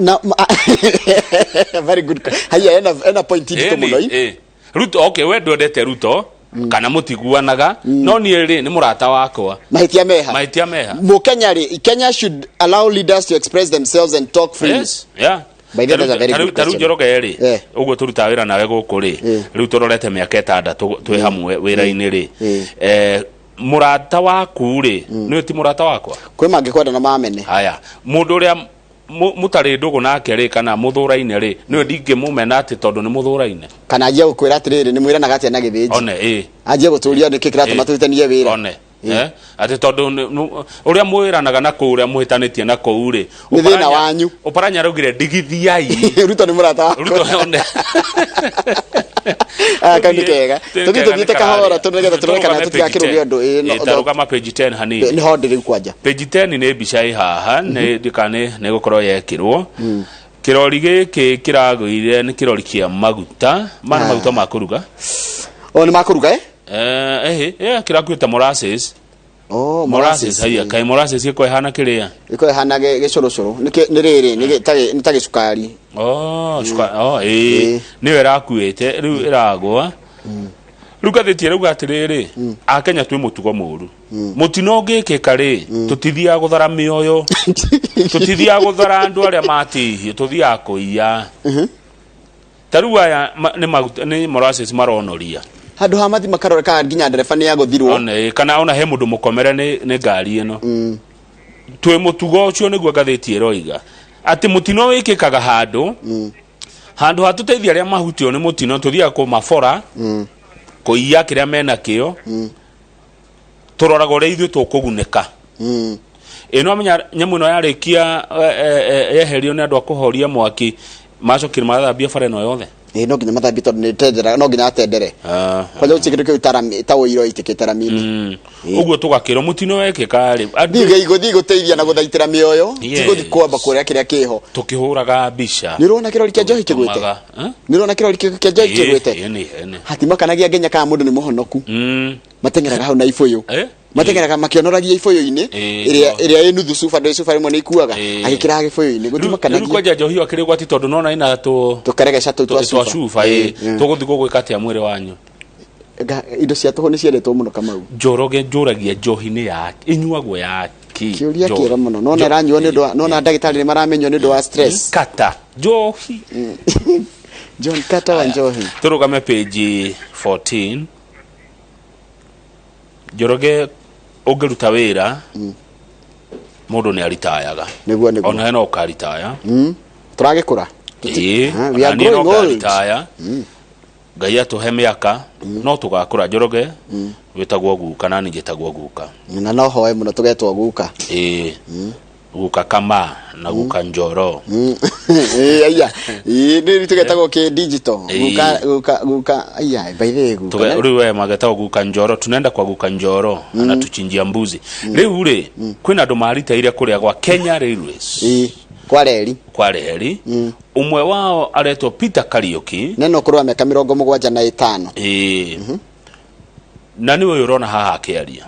very good, haya, ena point nditũ mũno i. Ruto, okay, we ndwendete Ruto kana mũtiguanaga, no niĩ rĩ nĩ mũrata wakwa. Mahĩtia meha? Mahĩtia meha? Mũkenya rĩ, Kenya should allow leaders to express themselves and talk freely. Yes, yeah. By the way, that's a very good Tarĩu question. Njoroge rĩ, ũguo tũrutaga wĩra nawe gũkũ rĩ, rĩu tũrorete mĩaka 6 twĩ hamwe wĩra-inĩ rĩ, mũrata waku rĩ, nĩwe ti mũrata wakwa? Kwĩ mangĩkwenda na mamene. Haya, mũndũ ũrĩa mũtarĩ ndũgũ nake rĩ, kana mũthũraine rĩ, nĩwe ndingĩmũmena atĩ tondũ nĩ mũthũraine. Kana anjie gũkwĩra atĩrĩrĩ, nĩ mwĩranaga atĩa na gĩthĩnji. One, ĩ. Anjie gũtũria nĩkĩ kĩratũma tũrutanie wĩra. One, atĩ tondũ ũrĩa mwĩranaga na kũu, ũrĩa mũhĩtanĩtie na kũu rĩ. Nĩ thĩna wanyu. Oparanya araugire ndigithiai. Ruto nĩ mũrata wakwa. Ruto, one. Ah, kau nĩ kega. Tũthiĩ tũthiĩte kahora tondũ nĩgetha tũrore kana tũtigakĩrũge ũndũ. Ĩĩ, Tarũgama page 10 hanini. Nĩ ho ndĩ rĩu kwanja. Page 10 nĩ mbica ĩ haha, nĩ ndika nĩ gũkorwo yekĩrwo kĩrori gĩkĩ kĩragũire nĩ kĩrori kĩa maguta mana. Maguta ma kũruga. O nĩ makũruga, eh? Kĩrakuĩte molasses. Oh, molasses. Haiya, kaĩ molasses ĩko ĩhana kĩrĩa? Ĩko ĩhana gĩcũrũcũrũ. Nĩ rĩrĩ nĩ ta gĩcukari. Oh, oh, ĩĩ, nĩyo ĩrakuĩte rĩu ĩragwa. Rĩu ngathĩti ĩrauga atĩrĩrĩ, akenya twĩ mũtugo mũru, mũtino ũngĩkĩka rĩ, tũtithiaga gũthara mĩoyo, tũtithiaga gũthara andũ arĩa matihio, tũthiaga kũiya. Ta rĩu aya nĩ maguta, nĩ molasses maronoria. Handũ ha mathi makarore kana nginya ndereba nĩ agũthirwo. Ona, kana ona he mũndũ mũkomere nĩ ngari ĩno. Twĩ mũtugo ũcio, nĩguo ngathĩti ĩroiga atĩ mũtino wĩkĩkaga handũ. Handũ ha tũteithie arĩa mahutio nĩ mũtino, tũthiaga kũmabora, kũiya kĩrĩa mena kĩo. Tũroraga ũrĩa ithuĩ tũkũgunĩka. Ĩ no amenya nyamũ ĩno yarĩkia yeherio nĩ andũ a kũhoria mwaki, macokire marathambia bara ĩno yothe. Ĩ, no nginya mathambie tondũ nĩ tendera, no nginya atendere. Kwanja gũtirĩ kĩndũ kĩu ta rami, ta ũiro itĩkĩte rami-inĩ. Ũguo tũgakĩrwo mũtino wekĩka rĩ, Thiĩ gũthiĩ gũteithia na gũthaitĩra mĩoyo, ti gũthiĩ kwamba kũrĩa kĩrĩa kĩho. Tũkĩhũraga mbica. Nĩ ũrona kĩrori kĩa njohi kĩgwĩte? Tũmaga, eh? Nĩ ũrona kĩrori kĩa njohi kĩgwĩte? Ĩĩ, ĩĩ. Hatimakanagia nginya kana mũndũ nĩ mũhonoku. Mateng'eraga hau na ibũyũ. Eh? Mateng'eraga makĩonoragia ibũyũ-inĩ ĩrĩa ĩrĩa ĩ nuthu cuba, ndũĩ cuba rĩmwe nĩ ikuaga, agĩkĩraga gĩbũyũ-inĩ Rĩu gũtimakanagia. Kwanja njohi ĩyo akĩrĩ ũgwati tondũ nona ina tũ Tũkaregeca tũu twa twa cuba. cuba. Ĩ, tũgũthiĩ gũgwĩka atĩa mwĩrĩ wanyu? Indo cia tũhũ nĩ ciendetwo mũno, Kamau. Njoroge, njũragia, njohi nĩ ya ĩnyuagwo ya kĩ? Kĩũria kĩega mũno. Nona ĩranyuo nĩ ũndũ wa, nona ndagĩtarĩ nĩ maramenywo nĩ ũndũ wa stress. Kata njohi. John Kata wa njohi. Tũrũgame page 14, Njoroge. Ũngĩruta wĩra, mũndũ nĩ aritayaga. Nĩguo, nĩguo. Ona we no ũkaritaya. Tũragĩkũra. Ĩĩ. Ah, we are Ona niĩ no growing old. ngaritaya. Ngai atũhe mĩaka no tũgakũra. Njoroge, wĩtagwo guka na niĩ njĩtagwo guka. Na no hoe mũno tũgetwo guka. Ĩĩ, guka Kama na guka Njoro. Ĩĩ, aya. Ĩĩ, nĩ tũgetagwo kĩ digital. Guka, guka, guka, aya, by the way, guka. Rĩu we magetagwo guka Njoro, tunaenda kwa guka Njoro, anatuchinjia mbuzi. Rĩu rĩ, kwĩna andũ maritaire kũrĩa gwa Kenya Railways. Ĩĩ, kwa reri. Kwa reri. Ũmwe wao aretwo Peter Kariuki. Nena ũkũrũ wa mĩaka 75. Ĩĩ, na nĩ ũyũ ũrona haha akĩaria.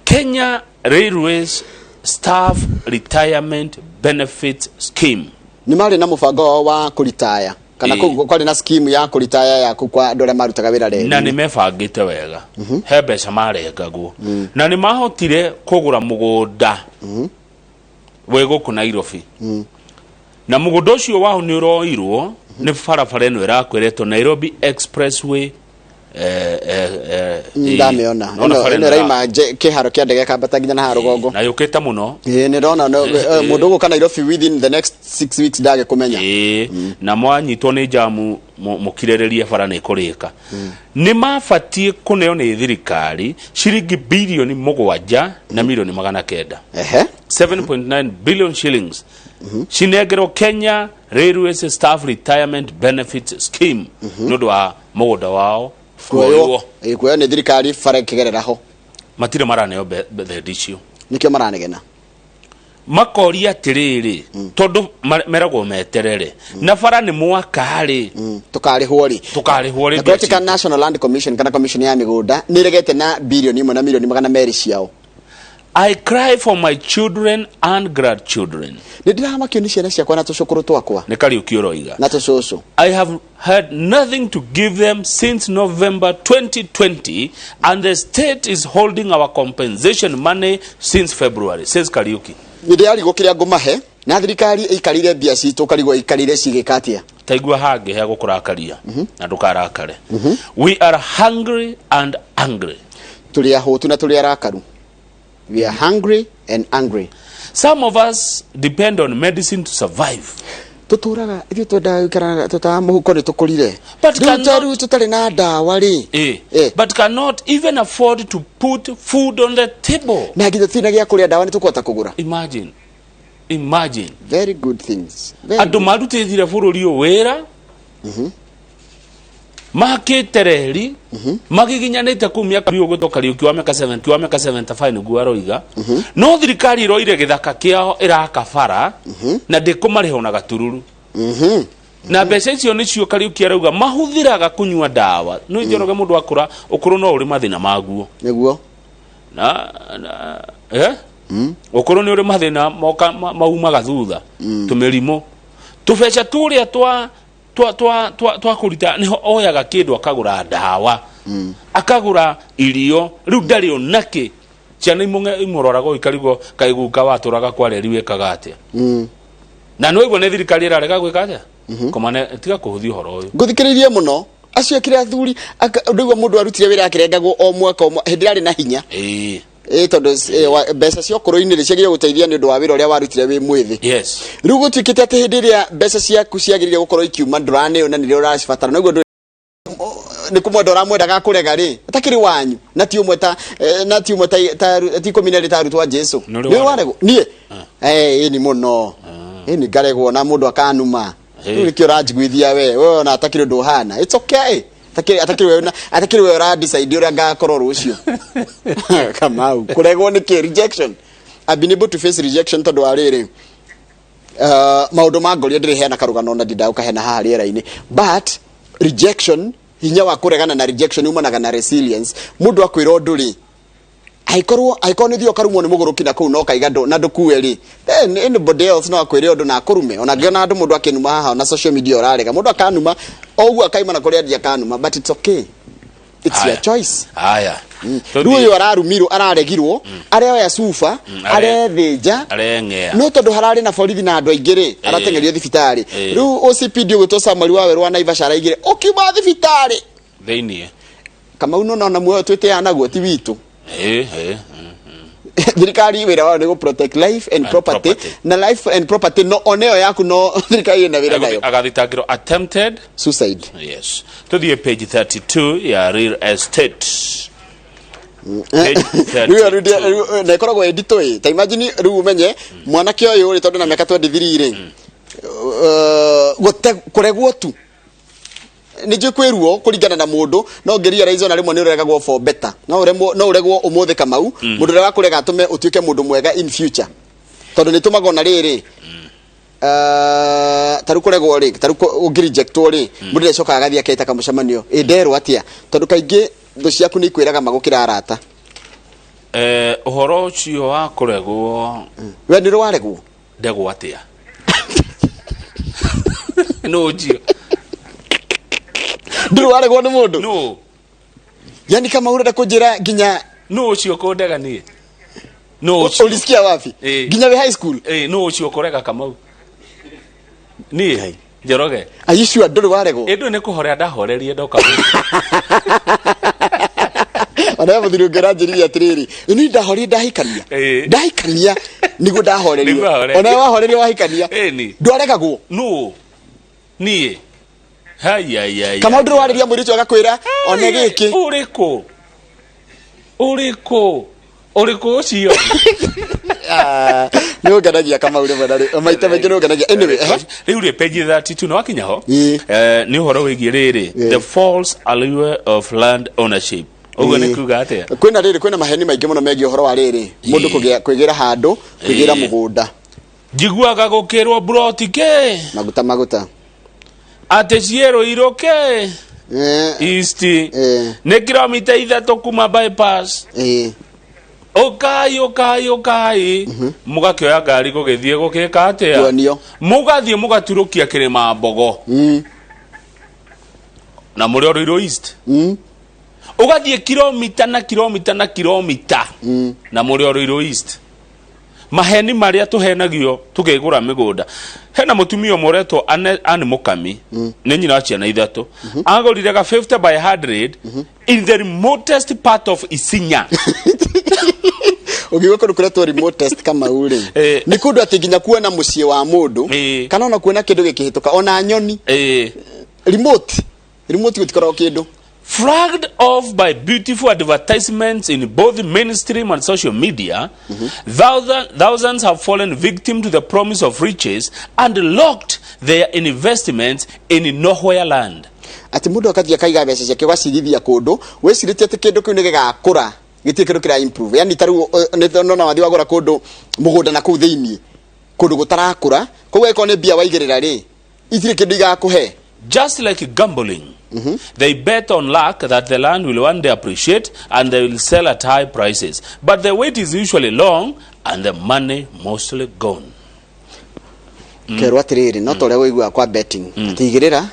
Kenya Railways Staff Retirement Benefit Scheme. Nĩ marĩ na mũbango wao wa kũritaya kana kwarĩ na scheme ya kũritaya ya kwa andũ arĩa marutaga wĩra reri. Na nĩ mebangĩte wega, he mbeca marengagwo na nĩ mahotire kũgũra mũgũnda wĩ gũkũ Nairobi, na mũgũnda ũcio wao nĩ ũroirwo nĩ barabara ĩno ĩrakwĩretwo Nairobi Expressway. Ndamĩona. Nona Ĩno bara ĩno ĩno ĩraima kĩharo kĩa ndege kambata nginya na haha rũgongo. Na yũkĩte mũno. Ĩĩ, nĩ ndona mũndũ ũgũka Nairobi within the next 6 weeks ndagĩkũmenya. Ĩĩ, na mwanyitwo nĩ njamu mũkirĩrĩrie, bara nĩ ĩkũrĩka. Nĩ mabatiĩ kũneo nĩ thirikari ciringi 7.9 bilioni. 7.9 billion shillings cinengerwo Kenya Railways Staff Retirement Benefits Scheme nĩ ũndũ wa mũgũnda wao kuoywo. Kuoywo. Ĩĩ, kuoywo nĩ thirikari bara ĩkĩgerera ho. Matirĩ maraneo thendi icio. Nĩkĩo maranegena. Makoria atĩrĩrĩ, tondũ meragwo meterere na bara nĩ mwaka rĩ, Tũkarĩhwo rĩ? Tũkarĩhwo rĩ? Na kũratuĩka National Land Commission kana commission ya mĩgũnda nĩ ĩregete na 1.2 bilioni ciao. I cry for my children and grandchildren. Nĩ ndĩramakio nĩ ciana ciakwa na tũcũkũrũ twakwa. Nĩ Kariũki ũroiga. Na tũcũcũ. I have had nothing to give them since November 2020 and the state is holding our compensation money since February, says Kariuki. Nĩ ndĩrarigwo kĩrĩa ngũmahe na thirikari ĩikarĩire mbia citũ, ũkarigwo ĩikarĩire cigĩka atĩa. Taigua hangĩ he gũkũrakaria na ndũkarakare. We are hungry and angry. Tũrĩ ahũtu na tũrĩ arakaru. We are hungry and angry. Some of us depend on medicine to survive. Tũtũraga ithuĩ twendaga gũikara tũtaga mũhuko nĩ tũkũrire. But Rĩu ta rĩu tũtarĩ na ndawa rĩ. But cannot even afford to put food on the table. Na nginya tũtirĩ na gĩa kũrĩa, ndawa nĩ tũkũhota kũgũra? Imagine. Imagine. Very good things. Very Andũ marutĩthire bũrũri ũyũ wĩra, makĩte reri, magiginyanĩte kũu mĩaka biũ gwĩtwo Kariũki wa mĩaka 70, wa mĩaka 75 nĩguo aroiga. No thirikari ĩroire gĩthaka kĩao ĩraka bara na ndĩkũmarĩha ona gatururu, na mbeca icio nĩcio Kariũki arauga mahũthĩraga kũnyua ndawa. Nĩ Njoroge, mũndũ akũra ũkũrũ no ũrĩ mathĩna maguo. Nĩguo. Na ũkũrũ nĩ ũrĩ mathĩna moka maumaga thutha, tũmĩrimũ, tũbeca tũrĩa twa kũruta nĩho oyaga kĩndũ akagũra ndawa, akagũra irio. Rĩu ndarĩ onakĩ. Ciana imũroraga ũũ ikarigwo, kaĩ guka watũraga kwa reri wĩkaga atĩa? Na nĩ waigua nĩ thirikari ĩrarega gwĩka atĩa kũmane. Tiga kũhũthia ũhoro ũyũ. Ngũthikĩrĩirie mũno acio kĩrĩa athuri ndũigua mũndũ arutire wĩra akĩrengagwo o mwaka o hĩndĩ ĩrĩa arĩ na hinya. Ĩĩ. Ĩ tondũ mbeca cia ũkũrũ-inĩ rĩ ciagĩrĩire gũteithia nĩ ũndũ wa wĩra ũrĩa warutire wĩ mwĩthĩ. Yes. Rĩu gũtuĩkĩte atĩ hĩndĩ ĩrĩa mbeca ciaku ciagĩrĩire gũkorwo ikiuma ndũraneo na nĩrĩo ũracibatara, noguo nĩ kũmwenda ũramwenda gakũrega rĩ, atakĩrĩ wanyu na ti ũmwe ta na ti ũmwe ta ta ti 12 ta arutwo a Jesu. Nĩ ũrĩ Nĩ waregwo niĩ? Ĩni mũno, ĩni ngaregwo na mũndũ akanuma. Rĩu nĩkĩo ũranjiguithia we ona atakĩrĩ ũndũ ũhana. It's okay, atakĩrĩ we atakĩrĩ we ũra decide ũrĩa ngakorwo rũciũ. Kamau, kũregwo nĩ kĩ? Rejection. I've been able to face rejection tondũ wa rĩrĩ, maũndũ ma ngoria ndĩrĩheana karũgano na ndindaga gũkaheana haha rĩera-inĩ, but rejection, hinya wa kũregana na rejection umanaga na resilience. Mũndũ akwĩra ũndũ rĩ, angĩkorwo nĩ ũthiĩ ũkarumwo nĩ mũgũrũki na kũu na ũkaiga na ndũkue rĩ, then anybody else no akwĩre ũndũ na akũrume. Ona ngĩona andũ mũndũ akĩnuma haha na social media, ũrarega mũndũ akanuma o ũguo akaima na kũrĩa andia akanuma, but it's okay, it's your Haya. choice. Haya. Rĩu ũyũ ararumirwo, araregirwo, areoya cuba, arethĩnja, areng'ea. No tondũ hararĩ na borithi na andũ aingĩ rĩ, arateng'erio thibitarĩ. Rĩu OCPD ũgwĩtwo Samuel Wawerũ wa Naivasha araigire ũkiuma thibitarĩ thĩiniĩ. Kamau, no na muoyo twĩtĩaga naguo ti witũ. Eh. Thirikari wĩra wayo nĩ gũ protect life and And property, property. Na life and property no one ĩyo yaku, no thirikari ĩna wĩra nayo. Agathitangĩrwo attempted suicide. Yes. Tuthiĩ page 32 ya real estate. Page Rĩu 32. rĩu, na ĩkoragwo ĩ nditũ ĩ. Ta imagine rĩu ũmenye mwanake ũyũ rĩ, tondũ na mĩaka 23 rĩ, gũte kũregwo tu nĩ njũĩ kwĩ ruo kũringana na mũndũ, no ngĩ realize ona rĩmwe nĩ ũregagwo for better. No ũremwo, no ũregwo ũmũthĩ, Kamau, mũndũ ũrĩa wakũrega atũme ũtuĩke mũndũ mwega in future, tondũ nĩ tũmaga ona rĩrĩ, ta rĩu kũregwo rĩ, ta rĩu ũngĩ rejectwo rĩ, mũndũ nĩacokaga agathiĩ aketa kamũcemanio, ĩ nderwo atĩa, tondũ kaingĩ thũ ciaku nĩ ikwĩraga magũkĩra arata. Ũhoro ũcio wa kũregwo. We nĩ ũrĩ waregwo? Ndegwo atĩa? Nũ ũcio? Ndũrĩ waregwo nĩ mũndũ? Nũ? Yani kama ũrenda kũnjĩra nginya Nũ ũcio kũndega niĩ? Nũ ũcio? Ulisikia wapi? Nginya wĩ high school? Nũ ũcio kũrega Kamau? Niĩ Njoroge. Are you sure ndũrĩ waregwo? Ĩndũ nĩ kũhorea ndahorerie ndoka gũkũ. Ona mũthuri ũngĩ ũranjĩrire atĩrĩrĩ, niĩ ndahorerie ndahikania, ndahikania nĩguo ndahorerio. Nĩguo ahorerio. Ona wahorerio wahikania. Ĩni. Ndwaregagwo? Nũ? Niĩ. Haiaiai. Kama ndũrĩ warĩria mũirĩtu agakwĩra one gĩkĩ? Ũrĩkũ? Ũrĩkũ? Ũrĩkũ ũcio? Ah, nĩ ũngenagia Kamau rĩmwe na rĩmwe, maita maingĩ nĩ ũngenagia. Anyway, Rĩu rĩ, page 32 nĩ wakinya ho. Nĩ ũhoro wĩgiĩ rĩrĩ, the false allure of land ownership. Ũguo nĩ kuga atĩa? Kwĩna rĩrĩ, kwĩna maheni maingĩ mũno megiĩ ũhoro wa rĩrĩ, mũndũ kũgĩa kwĩgĩra handũ, kwĩgĩra mũgũnda. Njiguaga gũkĩrwo broti kĩ maguta maguta atĩ ciĩrũirũ kĩ east nĩ kilomita 3 kuma bypass. Ũkai, ũkai, ũkai, mũgakĩoya ngari gũgĩthiĩ gũgĩka atĩa? Kuonio. Mũgathiĩ mũgaturũkia kĩrĩma mbogo na mũrĩ o Ruiru East, ũgathiĩ kilomita na kilomita na kilomita na mũrĩ o Ruiru East. Maheni marĩa tũhenagio tũkĩgũra mĩgũnda. Hena mũtumia ũmwe ũretwo Anne Mũkami, nĩ nyina wa ciana ithatũ, agũrire ga 50 by 100 in the remotest part of Isinya. Ũngĩigua kũndũ kũretwo remotest, Kamau rĩ, nĩ kũndũ atĩ nginya kuona mũciĩ wa mũndũ kana ona kuona kĩndũ gĩkĩhĩtũka, ona nyoni, remote, remote, gũtikoragwo kĩndũ. Flagged off by beautiful advertisements in both mainstream and social media, thousands have fallen victim to the promise of riches and locked their investments in nowhere land. Atĩ mũndũ akathiĩ akaiga mbeca ciake, ũgacigithia kũndũ wĩcirĩtie atĩ kĩndũ kĩu nĩ gĩgakũra, gĩtirĩ kĩndũ kĩra improve. Yani ta rĩu nĩ nona wathiĩ wagũra kũndũ mũgũnda na kũu thĩiniĩ kũndũ gũtarakũra, koguo angĩkorwo nĩ mbia waigĩrĩra rĩ, itirĩ kĩndũ igakũhe. Just like gambling, they bet on luck that the land will one day appreciate and they will sell at high prices. But the wait is usually long and the money mostly gone. Kerwo atĩrĩrĩ, no ta ũrĩa ũiguaga kwa betting atĩ igĩrĩra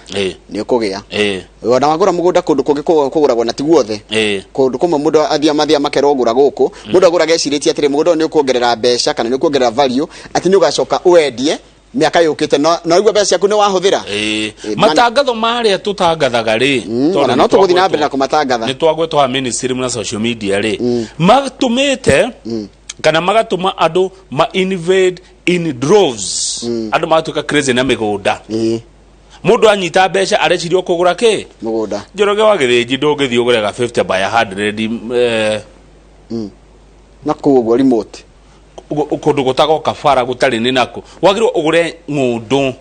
nĩ ũkũgĩa. Ona wagũra mũgũnda kũndũ kũngĩ kũgũragwo na ti guothe, kũndũ kũmwe mũndũ athiĩ mathiĩ makerwo gũra gũkũ, mũndũ agũraga ecirĩtie atĩrĩ, mũgũnda ũyũ nĩ ũkuongerera mbeca kana nĩ ũkuongerera value, atĩ nĩ ũgacoka ũwendie. Mĩaka yũkĩte no igua mbeca ciaku nĩ wahũthĩra. Matangatho marĩa tũtangathaga rĩ, tondũ Ona no tũgũthiĩ na mbere na kũmatangatha. Nĩ twagwetwo ha ministry na social media rĩ, matũmĩte kana magatũma andũ ma invade in droves, andũ magatuĩka crazy na mĩgũnda. Mũndũ anyita mbeca areciria kũgũra kĩ? Mũgũnda. Njoroge wa Gĩthĩnji, ndũngĩthiĩ ũgũre ga 50 by 100 Na kũu ũguo remote. Kũndũ gũtagoka bara gũtarĩ nĩ nako wagĩrĩirwo ũgũre ng'ũndũ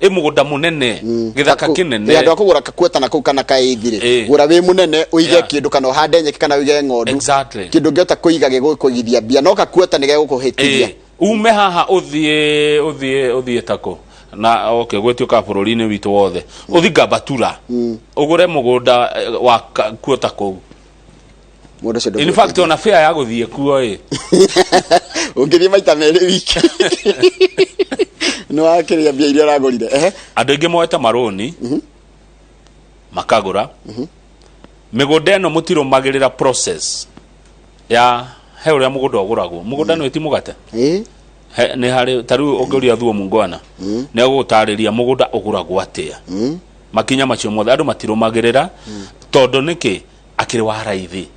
ĩ mũgũnda mũnene, gĩthaka kĩnene. Andũ a kũgũra kakuota na kũu kana kaĩthirĩ, gũra wĩ mũnene, ũige kĩndũ kana ũhande nyeki kana ũige ng'ondu. Kĩndũ ũngĩhota kũiga gĩgũkũigithia mbia, no kakuota nĩ gegũkũhĩtithia. Ume haha ũthiĩ ũthiĩ ũthiĩ tako na okay gwĩtuĩka bũrũri-inĩ witũ wothe, ũthi Gabatura ũgũre mũgũnda wa kuota kũu. Mũndũ ũcio. In fact, ona fare ya gũthiĩ kuo ĩ. Ũngĩthiĩ maita merĩ wiki nĩ wakĩrĩa mbia iria ũragũrire. Ehe. Andũ aingĩ moete marũni makagũra mĩgũnda ĩno, mũtirũmagĩrĩra process ya he ũrĩa mũgũnda ũgũragwo. Mũgũnda nĩ ti mũgate. Nĩ harĩ ta rĩu ũngĩũria Thuo Mungwana nĩ egũgũtarĩria mũgũnda ũgũragwo atĩa, makinya macio mothe andũ matirũmagĩrĩra. Tondũ nĩkĩ akĩrĩ wa raithi?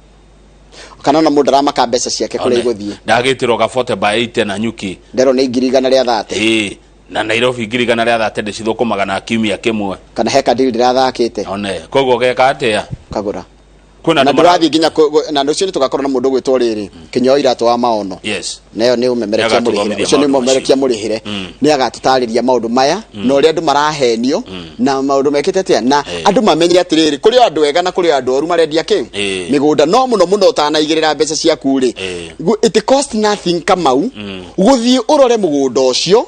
Kana ona mũndũ aramaka mbeca ciake kũrĩa igũthiĩ. Ndagĩtĩrwo gabote by 80 na nyuki. Nderwo nĩ 130,000. Ĩĩ, na Nairobi 130,000 ndĩcithũkũmaga na kiumia kĩmwe. Kana he kadiri ndĩrathakĩte. One koguo geka atĩa? Kagũra. Kwĩna Na andũ mara ndũrathiĩ nginya na rũciũ nĩ tũgakorwo na mũndũ ũgwĩtwo rĩrĩ Kĩnyoo Iratũ wa Maono. Nayo nĩ ũmemerekia mũrĩhĩre. Nĩagatũthomithia Ũcio nĩ maũndũ ũmemerekia mũrĩhĩre, nĩ agatũtarĩria maũndũ maya na ũrĩa andũ marahenio na maũndũ mekĩte atĩa, na andũ mamenye atĩrĩrĩ, kũrĩ o andũ ega na kũrĩ o andũ oru marendia kĩ? Mĩgũnda. No mũno mũno ũtanaigĩrĩra mbeca ciaku rĩ, it cost nothing, Kamau, gũthiĩ ũrore mũgũnda ũcio,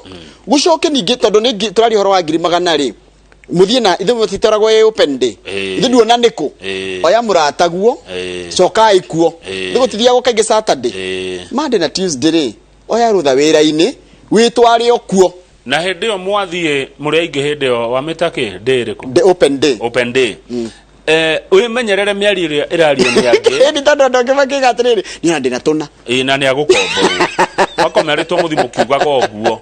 gũcoke ningĩ tondũ nĩ tũraria ũhoro wa 100,000 rĩ, mũthiĩ na ithuĩ mũtitwaragwo ĩ open day. Ithuĩ nduona nĩkũ. Oya mũrataguo, cokai kuo. Nĩ gũtithiagwo kaingĩ Saturday, Monday na Tuesday rĩ, oya rũtha wĩra-inĩ wĩtware o kuo. Na hĩndĩ ĩyo mwathiĩ mũrĩ aingĩ, hĩndĩ ĩyo wamĩta kĩ day ĩrĩkũ? The open day. Open day. Wĩmenyerere mĩario ĩrĩa ĩrario nĩ angĩ. Ĩni tondũ andũ angĩ makiuga atĩrĩrĩ, niĩ ona ndĩna tũna. Ĩĩ, na nĩ agũkomborwo makomerĩtwo mũthi mũkiugaga ũguo.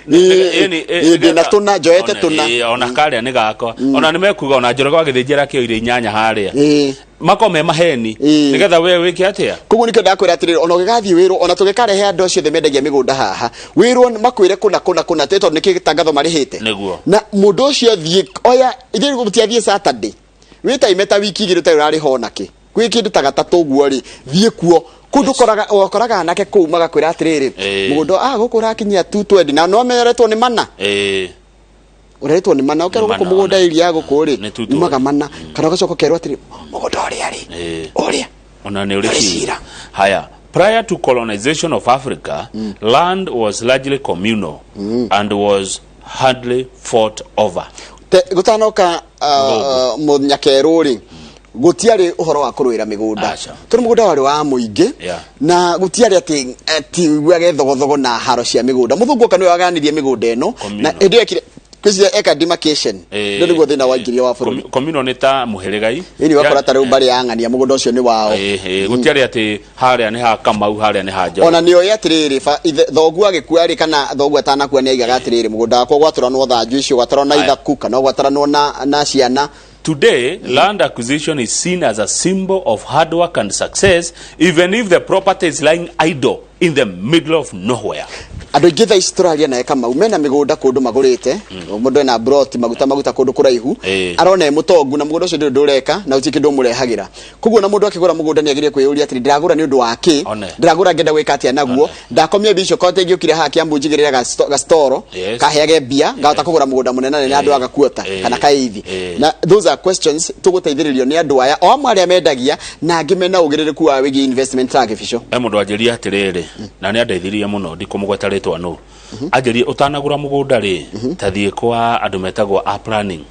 Ĩĩ, ndĩna tũna, njoete tũna. Ona karĩa nĩ gakwa, ona nĩ mekuga ona Njoroge wa Gĩthĩnji arakĩoire inyanya harĩa, makome maheni nĩgetha we wĩke atĩa? Koguo nikĩo ndakwĩra atĩrĩrĩ, ona ũgĩgathiĩ wĩrwo, ona tũgĩkarehe andũ acio othe mendagia mĩgũnda haha, wĩrwo makwĩre kũna kũna kũna tĩ tondũ nĩ kĩtangatho marĩhĩte. Na mũndũ ũcio thiĩ oya, ithuĩ mũtiathiĩ Saturday, wĩtaime ta wiki 2 ũtarĩ ũrarĩha ona kĩ, gwĩ kĩndũ ta gatatũ ũguo rĩ, thiĩ kuo kũndũ ũkoraga anake kũu magakwĩra atĩrĩrĩ, mũgũnda gũkũ ũrakinyia 220 na no meretwo nĩ mana. Ũreretwo nĩ mana, ũkerwo Nĩ gũkũ mana, mũgũnda area gũkũ rĩ Nĩ 220. umaga mana, kana ũgacoka ũkerwo atĩrĩ, mũgũnda ũrĩa rĩ, ũrĩa Ona nĩ ũrĩ cira. Haya, prior to colonization of Africa, land was largely communal and was hardly fought over. Gũtanoka mũnyakerũ rĩ, gũtiarĩ ũhoro wa kũrũĩra mĩgũnda tondũ mũgũnda warĩ wa mũingĩ. Na gũtiarĩ atĩ atĩ wage thogothogo na haro cia mĩgũnda. Mũthũngũ oka nĩwe waganirie mĩgũnda ĩno na hĩndĩ ĩyo ekire kwĩciria eka demarcation. Ndio nĩguo thĩna waingĩria wa bũrũri. Communal nĩ ta mũhĩrĩgai. Ĩni wakora ta rĩu mbarĩ ya ng'ania, mũgũnda ũcio nĩ wao. Gũtiarĩ atĩ harĩa nĩ ha Kamau, harĩa nĩ ha Njoroge. Ona nĩ oĩ atĩrĩrĩ, thoguo agĩkua rĩ, kana thoguo atanakua, nĩ aigaga atĩrĩrĩ, mũgũnda wakwa gwatũranwo thanju icio, gwataranwo na ithaku kana gwataranwo na ciana. Today, land acquisition is seen as a symbol of hard work and success, even if the property is lying idle in the middle of nowhere. Andũ aingĩ thaa ici tũraria naye, Kamau, mena mĩgũnda kũndũ magũrĩte. Mũndũ ena broti maguta maguta kũndũ kũraihu, arona e mũtongu na mũgũnda ũcio ndũrĩ ndũreka na gũtirĩ kĩndũ ũmũrehagĩra. Koguo na mũndũ akĩgũra mũgũnda nĩ agĩrĩire kwĩyũria atĩrĩ, ndĩragũra nĩ ũndũ wa kĩ? Ndĩragũra ngĩenda gwĩka atĩa naguo? Ndakomia mbia icio kote ingĩũkire haha Kiambu njigĩrĩre gastoro kaheage mbia, ngahota kũgũra mũgũnda mũnene na andũ agakuota kana kaithi. Na those are questions tũgũteithĩrĩrio nĩ andũ aya o amwe arĩa mendagia na angĩ mena ũgĩrĩrĩku wa wĩgiĩ investment ta gĩbico. He mũndũ anjĩria atĩrĩrĩ, na nĩ andeithirie mũno, ndikũmũgweta rĩtwa nũ, anjĩrie ũtanagũra mũgũnda rĩ, ta thiĩ kwa andũ metagwo a planning,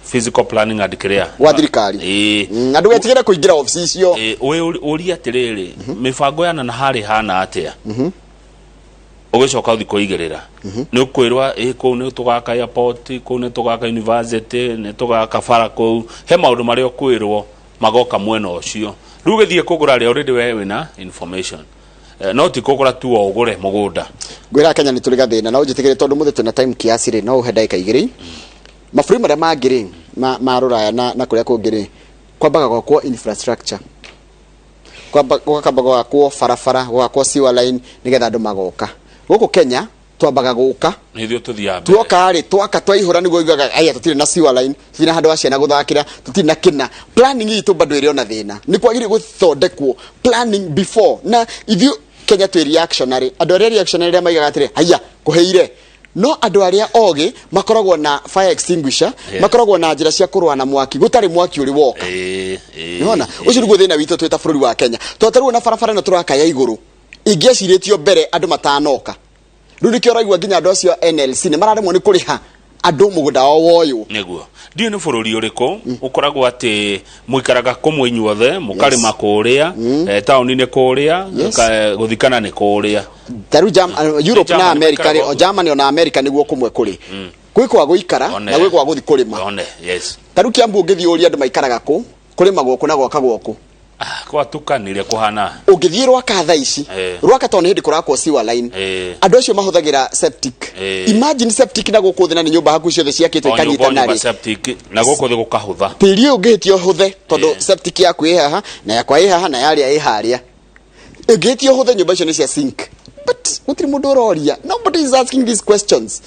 physical planning and kĩrĩa Gwa thirikari. Na ndũgetigĩre kũingĩra obici icio. Ũrie atĩrĩrĩ, mĩbango ya na harĩ hana atĩa, ũgĩcoka ũthi kũigĩrĩra nĩ ũkwĩrwa ĩ kũu nĩ tũgaka airport, kũu nĩ tũgaka university, nĩ tũgaka bara kũu. He maũndũ marĩa ũkwĩrwo magoka mwena ũcio. Rĩu ũgĩthiĩ kũgũra rĩ, already we wĩna information. No ti kũgũra tu o ũgũre mũgũnda. Ngwĩra Kenya nĩ tũrĩ gathĩna na ũnjĩtĩkĩre tondũ mũthĩ twĩna time kiasi rĩ, no ũhe ndagĩka igĩrĩ. Mabũrũri marĩa mangĩ rĩ, ma rũraya na kũrĩa kũngĩ rĩ, kwambaga gwakwo infrastructure, gũkamba gwakwo barabara, gwakwo sewer line, nĩgetha andũ magoka. Gũkũ Kenya twambaga gũka. Nĩ ithuĩ tũthiaga mbere. Tuoka rĩ, twaka twaihũra nĩguo ugaga aya tũtirĩ na sewer line, tũtirĩ na handũ ha ciana gũthakĩra, tũtirĩ na kĩna. Planning itũ bado ĩrĩ ona thĩna. Nĩ kwagĩrĩire gũthondekwo planning before. Na ithuĩ Kenya twĩ reactionary. Andũ arĩa reactionary arĩa maigaga atĩrĩ, haiya kũhĩire. No andũ arĩa ogĩ makoragwo na fire extinguisher, makoragwo na njĩra cia kũrũa na mwaki gũtarĩ mwaki ũrĩ woka. Nĩwona? Ũcio nĩguo thĩna witũ twĩ ta bũrũri wa Kenya. Twatarwo na barabara ĩno tũraka ya igũrũ ingĩacirĩtio mbere andũ matanoka. Rĩu nĩkĩo ũraigua nginya andũ acio a NLC nĩ mararemwo nĩ kũrĩha andũ mũgũnda wao woywo. Nĩguo. Ndiũĩ nĩ bũrũri ũrĩkũ ũkoragwo atĩ mũikaraga kũmwe inyuothe, mũkarĩma kũrĩa, taũni-inĩ kũrĩa, gũthikana nĩ kũrĩa. Ta rĩu Europe na Germany America rĩ, maikaraga o Germany ona America nĩguo kũmwe kũrĩ. Gwĩ kwa gũikara na gwĩ kwa gũthiĩ kũrĩma. One, yes. Ta rĩu Kiambu ũngĩthiĩ ũrie andũ maikaraga kũ, kũrĩmagwo kũ na gwakagwo kũ. Kwatukanire kũhana. Ũngĩthiĩ Rwaka thaa ici, Rwaka tondũ nĩ hĩndĩ kũrakwo sewer line, andũ acio mahũthagĩra septic. Imagine septic na gũkũ thĩ na nĩ nyũmba hakuhĩ ciothe ciakĩtwo O nyũmba, o ikanyitana nyũmba rĩ. septic, na gũkũ thĩ gũkahũtha. Tĩri ũyũ ũngĩhĩtia ũhũthe tondũ septic yaku ĩ haha na yakwa ĩ haha na yarĩa ĩ harĩa. Ĩngĩhĩtia ũhũthe nyũmba icio nĩ cia sink. But gũtirĩ mũndũ ũroria. Nobody is asking these questions.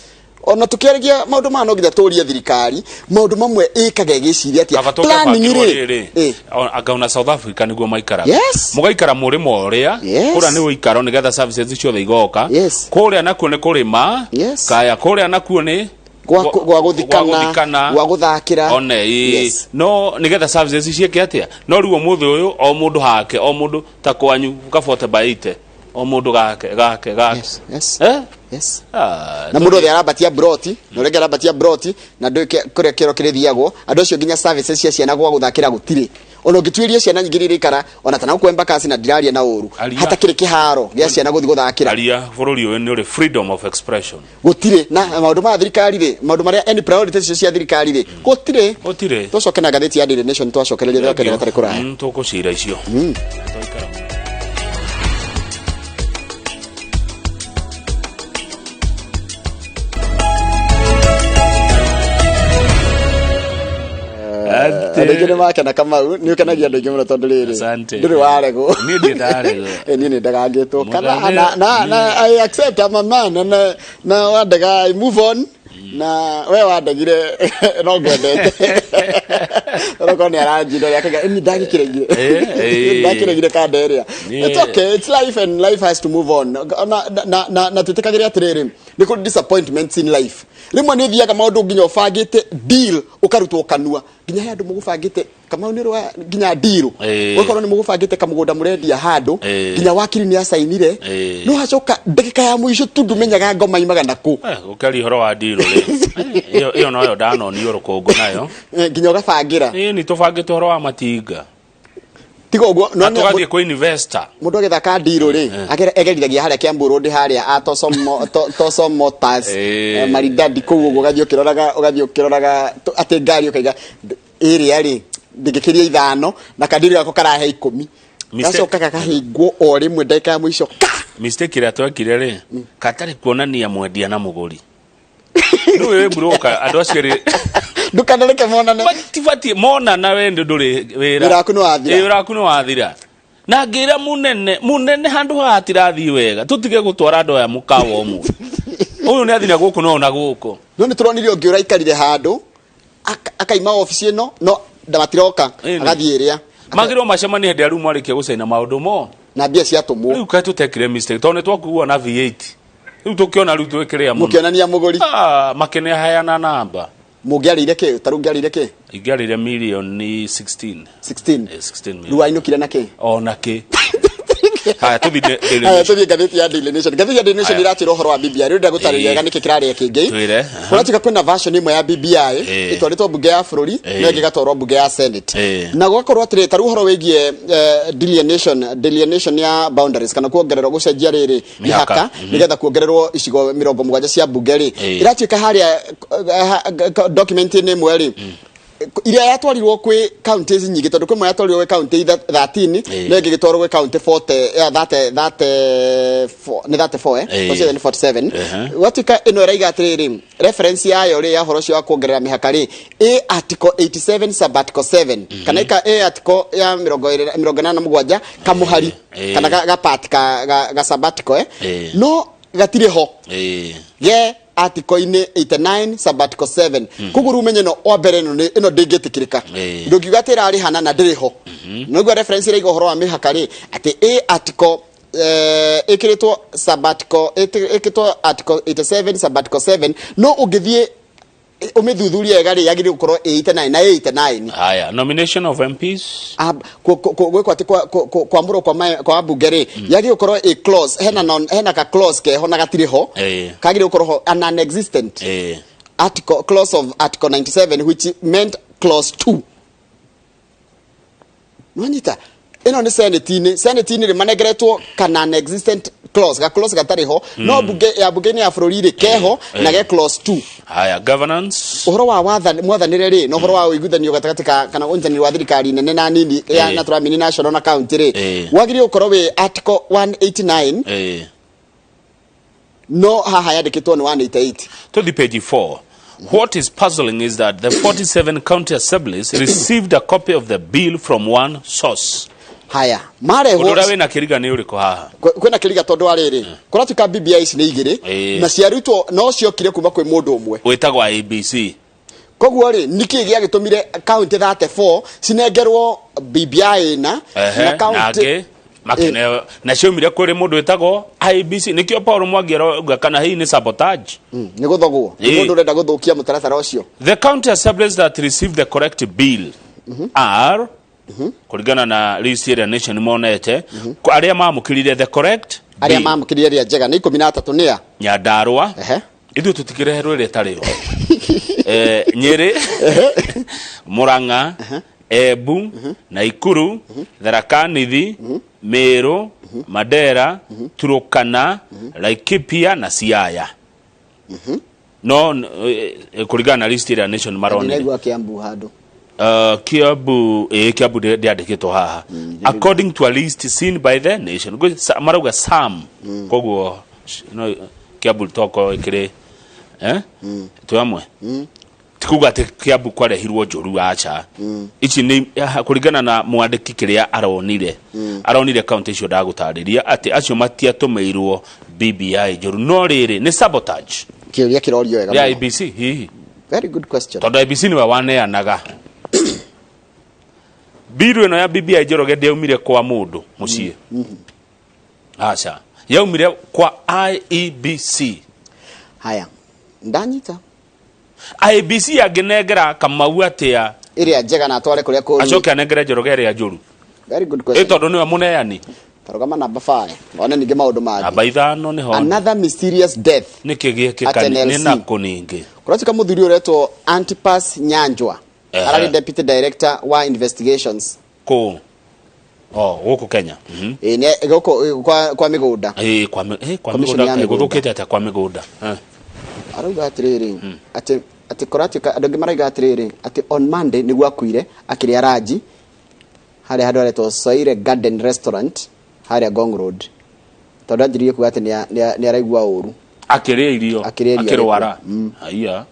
Ona tukiaragia maundu maya no nginya tũrie thirikari maundu mamwe ĩkaga ĩgĩciria atĩa. Kaba Planning tũkabangĩrwo rĩ. rĩrĩ anga ona South Africa nĩguo maikaraga. Mũgaikara mũrĩmo ũrĩa kũrĩa nĩ ũikaro nĩgetha services ciothe igoka. Kũrĩa nakuo nĩ kũrĩma. Kaya kũrĩa nakuo nĩ Gwa gũthikana, gwa gũthakĩra. One, ĩĩ. No nĩgetha services ciĩke atĩa? No rĩu ũmũthĩ ũyũ o mũndũ hake, o mũndũ ta kwanyu ka 40 by 80, o mũndũ gake gake gake. Na mũndũ othe arambatia broti na ũrĩa ũngĩ arambatia broti na ndũĩ kũrĩa kĩoro kĩrĩthiagwo. Andũ acio nginya services cia ciana gwa gũthakĩra gũtirĩ. Ona ũngĩtuĩria ciana nyingĩ iria iraikara ona ta nagũkũ Embakasi, na ndiraria na ũru, Aria. hatakĩrĩ kĩharo gĩa ciana gũthiĩ gũthakĩra. Aria, bũrũri ũyũ nĩ ũrĩ freedom of expression. Gũtirĩ na maũndũ ma thirikari rĩ, maũndũ marĩa any priorities icio cia thirikari rĩ, gũtirĩ. Gũtirĩ. Tũcoke na ngathĩti ya Daily Nation twacokereria thakene gatarĩ kũraya. Tũkũcira icio. Andũ aingĩ nĩ makena. Kamau, nĩ ũkenagia andũ aingĩ mũno tondũ rĩrĩ Asante. ndũrĩ waregwo. Niĩ ndirĩ ndaregwo. Niĩ nĩ ndagangĩtwo kana Mũthenya- na I accept I'm a man na wandega I move on, na we wandegire no ngwendete. Onokorwo nĩ aranjinda ũrĩa akauga, "Ĩ, ndagĩkĩregire." Ndakĩregire kanda ĩrĩa. It's okay, it's life and life has to move on. Na twĩtĩkagĩre atĩrĩrĩ, nĩ kũrĩ disappointments in life. Rĩmwe nĩ ũthiaga maũndũ nginya ũbangĩte deal ũkarutwo kanua, nginya he andũ mũgũbangĩte. Kamau, nĩ rwa nginya deal ũgakorwo nĩ mũgũbangĩte kamũgũnda mũrendia handũ, nginya wakiri nĩ acainire, no hacoka ndagĩka ya mũico tu ndũmenyaga ngoma imaga nakũ. Gũkĩaria ũhoro wa ndirũ rĩ, ĩyo noyo ndanonio rũkũngũ nayo. Nginya ũgabangĩra. Ĩĩ, nĩ tũbangĩte ũhoro wa matinga. Tiga ũguo na tũgathiĩ kwĩ investor. Mũndũ agĩthaka ndirũ rĩ, egerithagia harĩa Kiambu Road harĩa a Toso Motors, maridadi kũu ũguo, ũgathiĩ ũkĩroraga atĩ ngari ũkaiga ĩrĩa rĩ ndĩngĩkĩria 5 na kadiri gako karahe 10. Gacoka gakahingwo o rĩmwe ndagĩka ya mũico ka. Mistake ĩrĩa twekire rĩ, katarĩ kuonania mwendia na mũgũri rĩu wĩ broker, andũ acio erĩ Ndũkanareke monane. Matibatiĩ monana, we ndũrĩ wĩra. Wĩra waku nĩ wathira. Ĩĩ, wĩra waku nĩ wathira. Na ngĩra mũnene mũnene handũ haha hatirathiĩ wega, tũtige gũtwara andũ aya mũkawa ũmwe, ũyũ nĩ athina gũkũ no na gũkũ. No nĩ tũronire ũngĩ ũraikarire handũ akaima obici ĩno no ndamatiroka. Agathiĩ ĩrĩa. Magĩrĩirwo macemanie hĩndĩ ĩrĩa rĩu marĩkia gũcaina maũndũ mo. Na mbia ciatũmwo. Rĩu kaĩ tũtekire mistake tondũ nĩ twakuo na V8, rĩu tũkĩona rĩu twĩkĩrĩa mũno. Mũkĩonania mũgũri. Ah, makĩneheana namba. Mũngĩarĩire kĩ? Ta rĩu ũngĩarĩire kĩ? Ingĩarĩire mirioni 16. 16? Eh, 16 Rĩu million. wainũkire na kĩ? Ona kĩ. Haya, tũthiĩ Daily Haya, Nation. tũthiĩ ngathĩti ya Daily Nation. Ngathĩti ya Daily Nation Haya. ĩratwĩra ũhoro wa BBI. Rĩu ndĩrenda gũtarĩria wega nĩkĩ kĩrarĩa kĩngĩ. Twĩre, aha. Kũratuĩka kwĩna version ĩmwe ya BBI ĩtwarĩtwo mbunge ya bũrũri na ĩngĩ ĩgatwarwo mbunge ya Senate. Na gũgakorwo atĩrĩ, ta rĩu ũhoro wĩgiĩ delineation ya boundaries kana kuongererwo gũcenjia rĩrĩ Mĩhaka. mĩhaka nĩgetha kuongererwo icigo 70 cia mbunge rĩ, ĩratuĩka harĩa document-inĩ ĩmwe rĩ, Iria yatwarirwo kwĩ counties nyingĩ, tondũ kwĩ ĩmwe yatwarirwo gwĩ county 13, no ĩngĩ ĩgĩtwarwo gwĩ county 40, ya 30, 34, nĩ 34, tondũ ciothe nĩ 47. Gwatuĩka ĩno ĩraiga atĩrĩrĩ, reference yayo rĩ, ya ũhoro ũcio wa kuongerera mĩhaka rĩ, ĩ article 87 sub article 7, kana ĩka ĩ article ya 87 kamũhari, kana ga part ga sub article, no gatirĩ ho ge article-inĩ 89 sub article 7. Koguo rĩu ũmenye ĩno wa mbere, ĩno ĩno ndĩngĩtĩkĩrĩka. Ndũngiuga atĩ ĩrarĩhana na ndĩrĩ ho. Noguo reference ĩraiga ũhoro wa mĩhaka rĩ, atĩ ĩ article ĩkĩrĩtwo sub article, ĩkĩtwo article 87 sub article 7, no ũngĩthiĩ ũmĩthuthurie wega rĩ, yagĩrĩirwo gũkorwo 89 na 89. Haya, nomination of MPs. Gwĩkwo atĩ kwamũrwo kwa ambunge rĩ, yagĩrĩirwo gũkorwo ĩ clause, hena hena ka clause keho na gatirĩ ho. Kagĩrĩirwo gũkorwo ho an non-existent article, clause of article 97, which meant clause 2. Nwanyita ĩno nĩ senate-inĩ. Senate-inĩ rĩ, manengeretwo ka non-existent clause, ga clause gatarĩ ho, no bunge ya bunge-inĩ ya bũrũri rĩ, keho na ge clause 2. Haya, governance. Ũhoro wa mwathanĩre rĩ, na ũhoro wa ũiguithanio gatagatĩ ka kana ũnyitanĩri wa thirikari nene na nini ya na tũramini national na county rĩ, wagĩrĩirwo gũkorwo wĩ article 189, no haha yandĩkĩtwo nĩ 188. To the page 4. What is puzzling is that the 47 county assemblies received a copy of the bill from one source. Haya, Ũndũ marehwo. ũrĩa wĩna kĩriga nĩ ũrĩkũ haha? Kwĩna kĩriga tondũ wa rĩrĩ, kũratuĩka BBI ici nĩ igĩrĩ na ciarutwo no ciokire kuma kwĩ mũndũ ũmwe wĩtagwo IEBC. Koguo rĩ, nĩkĩ gĩagĩtũmire county 34 cinengerwo BBI na na county nangĩ makĩneo na ciaumire kũrĩ mũndũ wĩtagwo IEBC? Nĩkĩo Paul Mwangi arauga kana hihi nĩ sabotage. Nĩ gũthogwo nĩ mũndũ ũrenda gũthũkia mũtaratara ũcio. The county assemblies that received the correct bill are, kũringana na list ĩrĩa Nation monete, arĩa mamũkĩrire the correct arĩa bill. Mamũkĩrire ĩrĩa njega nĩ 13, nĩ a? Nyandarua, ithuĩ tũtikĩreherwo ĩrĩa ĩtarĩ ho, Nyĩrĩ, Murang'a, Embu, Naikuru, Tharaka Nithi, Meru, Mandera, Turukana, Laikipia na Siaya. No kũringana na list ĩrĩa Nation maronire. Ndinaigua Kiambu handũ. Kiambu, Kiambu ndĩandĩkĩtwo haha according to a list seen by the Nation. Marauga sam, koguo no Kiambu toko ĩkĩrĩ twĩ amwe. Ti kuga atĩ Kiambu kwarehirwo njũru, aca. Ici nĩ kũringana na mwandĩki kĩrĩa aronire. Aronire kaunti icio ndagũtarĩria atĩ acio matiatũmĩirwo BBI njũru, no rĩrĩ nĩ sabotage. Kĩũria kĩrorio wega ya mũno. IEBC hihi. Very good question. Tondũ IEBC nĩwe waneanaga biru ĩno ya BBI. Njoroge, ndĩaumire kwa mũndũ mũciĩ, aca, yaumire kwa IEBC. Haya, ndanyita. IEBC angĩnengera Kamau atĩa ĩrĩa njega na atware kũrĩa kũru, acoke anengere Njoroge ĩrĩa njũru? Very good Ĩ question. tondũ nĩwe mũneani. Tarũgama namba 5 one ningĩ maũndũ mangĩ. Namba 5 nĩho. Another mysterious death nĩkĩ gĩekĩka? At NLC. Nĩ nakũ ningĩ? Kũratuĩka mũthuri ũretwo Antipas Nyanjwa ararĩ deputy director wa investigations. Kũ o gũkũ Kenya? Ĩ, gũkũ kwa mĩgũnda. Ĩ, kwa Commission mĩgũnda ya mĩgũnda. Gũthũkĩte atĩa kwa mĩgũnda? Arauga atĩrĩrĩ, atĩ kũratuĩka andũ angĩ marauga atĩrĩrĩ, atĩ on Monday nĩguo akuire akĩrĩa ranji harĩa handũ haretwo Soire Garden Restaurant harĩa Ngong Road, tondũ anjĩrĩirie kuga atĩ nĩ araigua ũru. Akĩrĩa irio? Akĩrĩa irio. Akĩrwara? Haiya,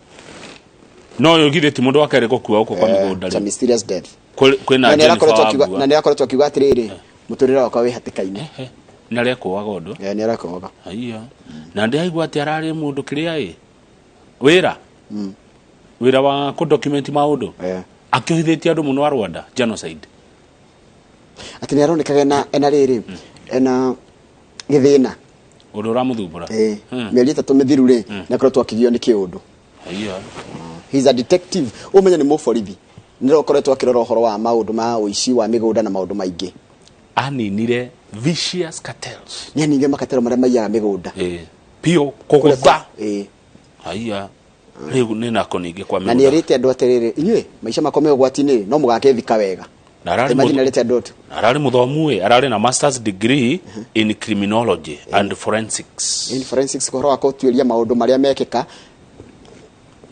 no ũyũ githĩ ti mũndũ wa kerĩ gũkua gũkũ kwa mĩgũnda? It's a rĩ mysterious death. Kwĩna Na nĩ Jennifer arakoretwo akiuga Wambua. Na nĩ arakoretwo akiuga atĩrĩrĩ, mũtũrĩre wakwa wĩ hatĩka-inĩ. Nĩ arekũaga ũndũ. Nĩ arekũaga. Haiya, na ndĩraigua atĩ ararĩ mũndũ kĩrĩa ĩ wĩra wĩra wa kũ document maũndũ, akĩohithĩtie andũ mũno a Rwanda genocide. Atĩ nĩ aronekaga ena rĩrĩ, ena gĩthĩna. Ũndũ ũramũthumbũra. Mĩeri 3 mĩthiru rĩ, nĩ akoretwo akĩgio nĩ kĩũndũ. Haiya. He's a detective, ũmenye nĩ mũborithi, nĩ ũkoretwo akĩrora ũhoro wa maũndũ ma ũici wa mĩgũnda na maũndũ maingĩ. Aninire vicious cartels. Nĩ aninire makatero marĩa maiyaga mĩgũnda. Biũ kũgũtha. Haiya, rĩu nĩ nako ningĩ kwa Na nĩ mĩgũnda. erĩte andũ atĩrĩrĩ, inyuĩ maica makwa me ũgwati-inĩ, no mũgakĩthika wega. Na ararĩ Imagine, erĩte andũ atĩ ararĩ mũthomu ĩ, ararĩ na masters degree in criminology and forensics. In forensics, ũhoro wa gũtuĩria maũndũ marĩa mekĩka.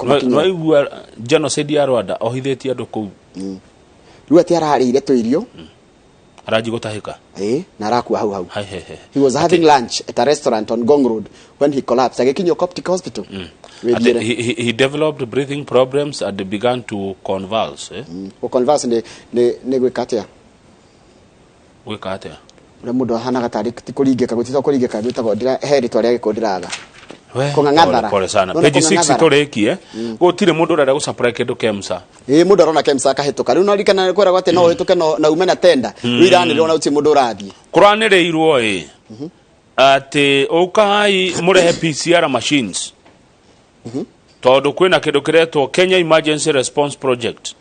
Kũmakinyĩra. Nwaigua genocide ya Rwanda ohithĩtie andũ kũu. Rĩu atĩ ararĩire tũirio. Aranji gũtahĩka. Ĩĩ, na arakua hau hau. Hai, he, he. He was having lunch at a restaurant on Ngong Road when he collapsed. Agĩkinyio Coptic Hospital. Ati Wĩthiĩre. he developed breathing problems and began to convulse, eh? Gũconverse nĩ gwĩka atĩa? Gwĩka atĩa? Ũrĩa mũndũ ahanaga tarĩ ti kũringĩka, gũtitwo kũringĩka, gwĩtagwo he rĩtwa rĩa gĩkũyũ ndĩraga. We, Kũng'ang'athara. pole, pole sana. Nona Page 6 kũng'ang'athara. tũrĩkie. Gũtirĩ mũndũ ũrenda gũsupply kĩndũ KEMSA. Ĩĩ, mũndũ arona KEMSA akahĩtũka. Rĩu no ririkana kwĩragwo atĩ no ũhĩtũke na ume na tenda. Rĩu iranĩrĩrwo na gũtirĩ mũndũ ũrathiĩ. Kũranĩrĩirwo ĩ atĩ ũkai mũrehe PCR machines tondũ kwĩna kĩndũ kĩretwo Kenya Emergency Response Project.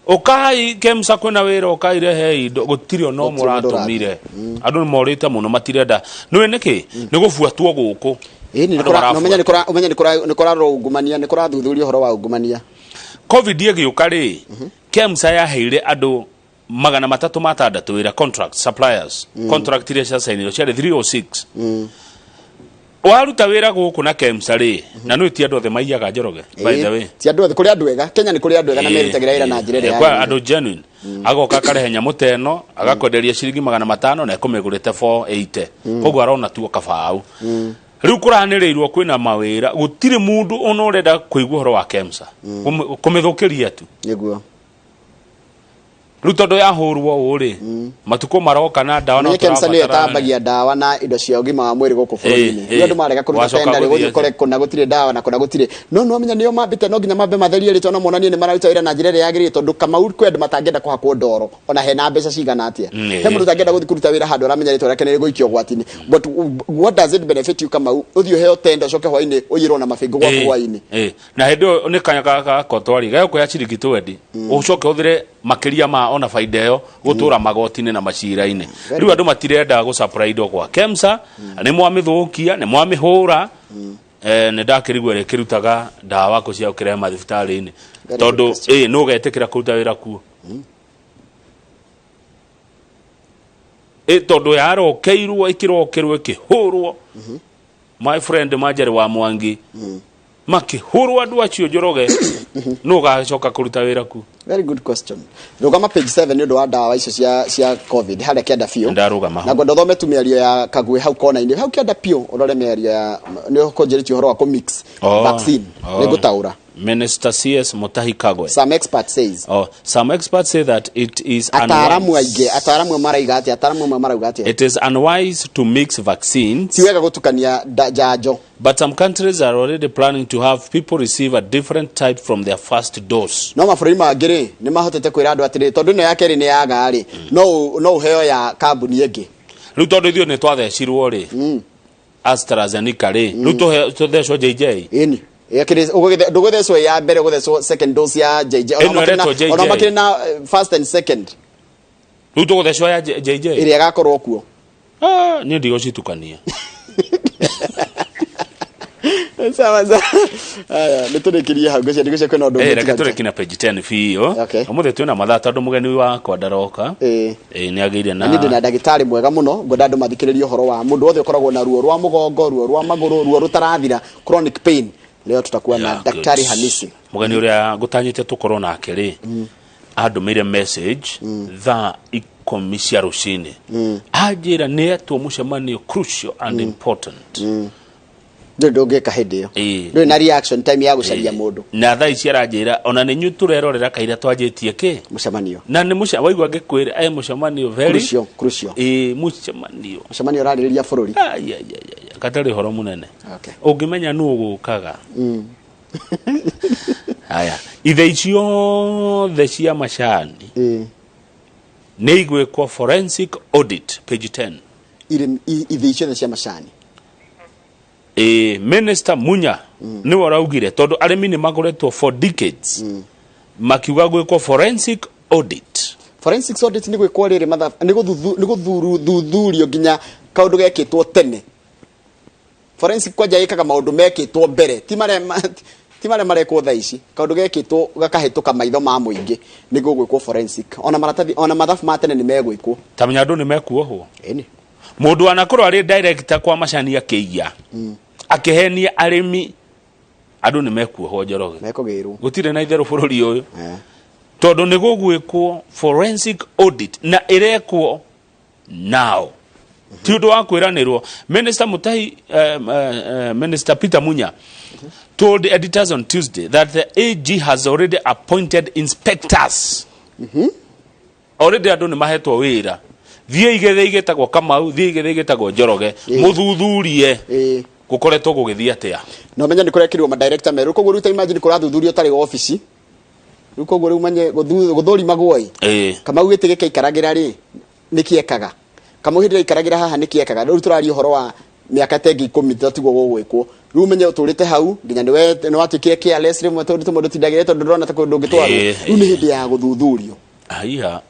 Ũkai KEMSA kwĩna wĩra, ũkai rehei indo. Gũtirĩ ona ũmwe Gũtirĩ mũndũ ũratũmire. Andũ nĩ morĩte mũno, matirenda. Nĩũĩ nĩkĩ? Nĩ gũbuatwo gũkũ. Ĩni, Andũ na ũmenye marabuatwo. ũmenye nĩ kũrarorwo ungumania, nĩ kũrathuthurio ũhoro wa ungumania. Covid ĩgĩũka rĩ, KEMSA yaheire andũ 360 wĩra, contract suppliers. Contract iria ciacainirwo ciarĩ 306. Waruta wĩra gũkũ na KEMSA rĩ, na nĩ ti andũ othe maiyaga, Njoroge, by the way. Ti andũ othe, kũrĩ andũ ega. Kenya nĩ kũrĩ andũ ega na merutagĩra wĩra na njĩra ĩrĩa Kwa yagĩrĩire. andũ genuine, agoka akarehe nyamũ ta ĩno agakwenderia ciringi 500 na ekũmĩgũrĩte 480, koguo arona tuo kabaũ. Rĩu kũranĩrĩirwo kwĩna mawĩra, gũtirĩ mũndũ ona ũrenda kũigua ũhoro wa KEMSA. Kũmĩthũkĩria tu. Nĩguo. Rĩu tondũ yahũrwo ũũ rĩ, matukũ maroka na ndawa no Menye KEMSA nĩyo tũrabatara. ĩtambagia ndawa na indo cia ũgima wa mwĩrĩ gũkũ bũrũri-inĩ. Ĩĩ, Rĩu andũ marega kũruta Wacoka tenda rĩ, gũthiĩ gũthiĩ ũkore kũna gũtirĩ ndawa na kũna gũtirĩ. No nĩ wamenya nĩo mambĩte, no nginya mambe matherie rĩtwa na monanie nĩ mararuta wĩra na njĩra ĩrĩa yagĩrĩire, tondũ Kamau kwĩ andũ matangĩenda kũhakwo ndoro ona hena mbeca cigana atĩa. He mũndũ ũtangĩenda gũthiĩ kũruta wĩra handũ aramenya rĩtwa rĩake nĩ rĩgũikio ũgwati-inĩ. But what does it benefit you, Kamau? Ũthiĩ ũheo tenda ũcoke hwainĩ ũiyĩrwo na mabĩngũ gwaku hwainĩ. Na hĩndĩ ĩyo nĩ kanya gakotwari gegũkũya ciringi twendi, ũcoke ũthire makĩria ma ona baida ĩyo gũtũra magoti-inĩ na macira-inĩ. Rĩu andũ matirenda gũsupply indo gwa KEMSA. Nĩ mwamĩthũkia, nĩ mwamĩhũra. Nĩ ndakĩrigwo ĩrĩa ĩkĩrutaga ndawa kũ cia gũkĩrehe mathibitarĩ-inĩ, Very tondũ good question. nũ ũgetĩkĩra kũruta wĩra kuo? Tondũ yarokeirwo, ĩkĩrokerwo, ĩkĩhũrwo, my friend Manjari wa Mwangi, makĩhũrwo andũ acio, Njoroge, nũ ũgacoka kũruta wĩra ku? Very good question. Rũgama page 7 nĩ ũndũ wa ndawa icio cia COVID harĩa kĩanda biũ. Ndarũgama ho. Na ngwenda ũthome tu mĩario ya Kagwe hau kona-inĩ. Hau kĩanda biũ ũrore mĩario ya nĩ ũkũnjĩrĩtie ũhoro wa kũmix vaccine. Nĩ ngũtaũra. Minister CS Mutahi Kagwe. Some expert says. Oh, some experts say that it is Ataaramu unwise. aingĩ, ataaramu amwe maraiga atĩa? Ataaramu amwe marauga atĩa? It is unwise to mix vaccines. Ti wega gũtukania njanjo. But some countries are already planning to have people receive a different type from their first dose. No mabũrũri mangĩ rĩ, nĩ mahotete kwĩra andũ atĩrĩ, tondũ ĩno ya kerĩ nĩ yaga rĩ, no ũheo ya kambuni ĩngĩ. Rĩu tondũ ithuĩ nĩ twathecirwo rĩ, AstraZeneca rĩ, rĩu tũthecwo JJ. Ĩni. Ndũgũthecwo ya mbere, ũgũthecwo second dose ya JJ. Ĩno ĩretwo JJ. Ona makĩrĩ na first and second. Rĩu tũgũthecwo ya JJ. Ĩrĩa ĩgakorwo kuo. Ah, niĩ ndigũcitukania. Sawa sawa. Aya, nĩ tũrĩkĩrie hau, ngwĩciria ndigwĩciria kwĩna ũndũ ũngĩ Reke ũtigarĩte. tũrĩki na page 10 biũ. Okay. Ũmũthĩ twĩna mathaa tondũ mũgeni wakwa ndaroka. Nĩ agĩire Na niĩ ndĩ na na ndagĩtarĩ mwega mũno, ngwenda andũ mathikĩrĩrie ũhoro wa mũndũ wothe ũkoragwo na ruo rwa mũgongo, ruo rwa magũrũ, ruo rũtarathira, chronic pain. Leo tutakuwa na Yeah, Daktari good. Hamisi. Mũgeni ũrĩa ngũtanyĩte tũkorwo nake rĩ, andũmĩire message thaa 10 cia rũcinĩ, anjĩra nĩ etwo mũcemanio crucial and important. Ndũrĩ ndũngĩka hĩndĩ ĩyo. Ndũrĩ na reaction time ya gũcaria mũndũ. Na thaa ici aranjĩra ona nĩ inyuĩ tũrerorera kaira twanjĩtie kĩ mũcemanio. Na nĩ waigua ngĩkwĩra e mũcemanio very Crucial, crucial. Mũcemanio. Mũcemanio ũrarĩrĩria bũrũri. Ai, ai, ai, ai, gatarĩ ũhoro mũnene. Okay. Ũngĩmenya nũ ũgũkaga. Haya, ithei ciothe cia macani nĩ igwĩkwo forensic audit, page 10. Ithei ciothe cia macani. Minister Munya nĩwe ũraugire tondũ arĩmi nĩ makoretwo for decades makiuga gwĩkwo forensic audit. Forensic audit nĩ gwĩkwo rĩrĩ mathabu, nĩ gũthuthurio nginya kaũndũ gekĩtwo tene. Forensic kwanja ĩkaga maũndũ mekĩtwo mbere, ti marĩa marekwo thaa ici. Kaũndũ gekĩtwo gakahĩtũka maitho ma mũingĩ nĩguo gwĩkwo forensic. Ona maratathi, ona mathabu ma tene nĩ megwĩkwo. Ta menya andũ nĩ mekuohwo. Ĩni. Mũndũ anakorwo arĩ director kwa macani akĩiya, akĩhenia arĩmi Andũ nĩ mekuohwo, Njoroge. Mekũgĩrwo. Gũtirĩ na itherũ bũrũri ũyũ, tondũ nĩ gũgwĩkwo forensic audit na ĩrekwo now, ti ũndũ wa kwĩranĩrwo. Minister Mutahi, Minister Peter Munya told the editors on Tuesday that the AG has already appointed inspectors. Already andũ nĩ mahetwo wĩra, thiĩ igĩthĩ igĩtagwo Kamau, thiĩ igĩthĩ igĩtagwo Njoroge, mũthuthurie gũkoretwo gũgĩthiĩ atĩa. Na ũmenye nĩ kũrekĩrirwo madirector merũ, koguo rĩu ta imagine kũrathuthurio ũtarĩ wabici rĩu, koguo rĩu menye gũthũrimagwo ĩ. Kamau gĩtĩ gĩkĩikaragĩra rĩ, nĩkĩ ekaga? Kamau hĩndĩ ĩrĩa aikaragĩra haha, nĩkĩ ekaga? Rĩu tũraria ũhoro wa mĩaka ta ĩngĩ 10 tiguo gũgwĩkwo. Rĩu ũmenye ũtũrĩte hau nginya nĩwe nĩwatuĩkire careless rĩmwe, tondũ tũmwe ndũtindagĩre, tondũ ndũrona ta kũndũ ũngĩtwarwo. Rĩu nĩ hĩndĩ ya gũthuthurio. Haiya.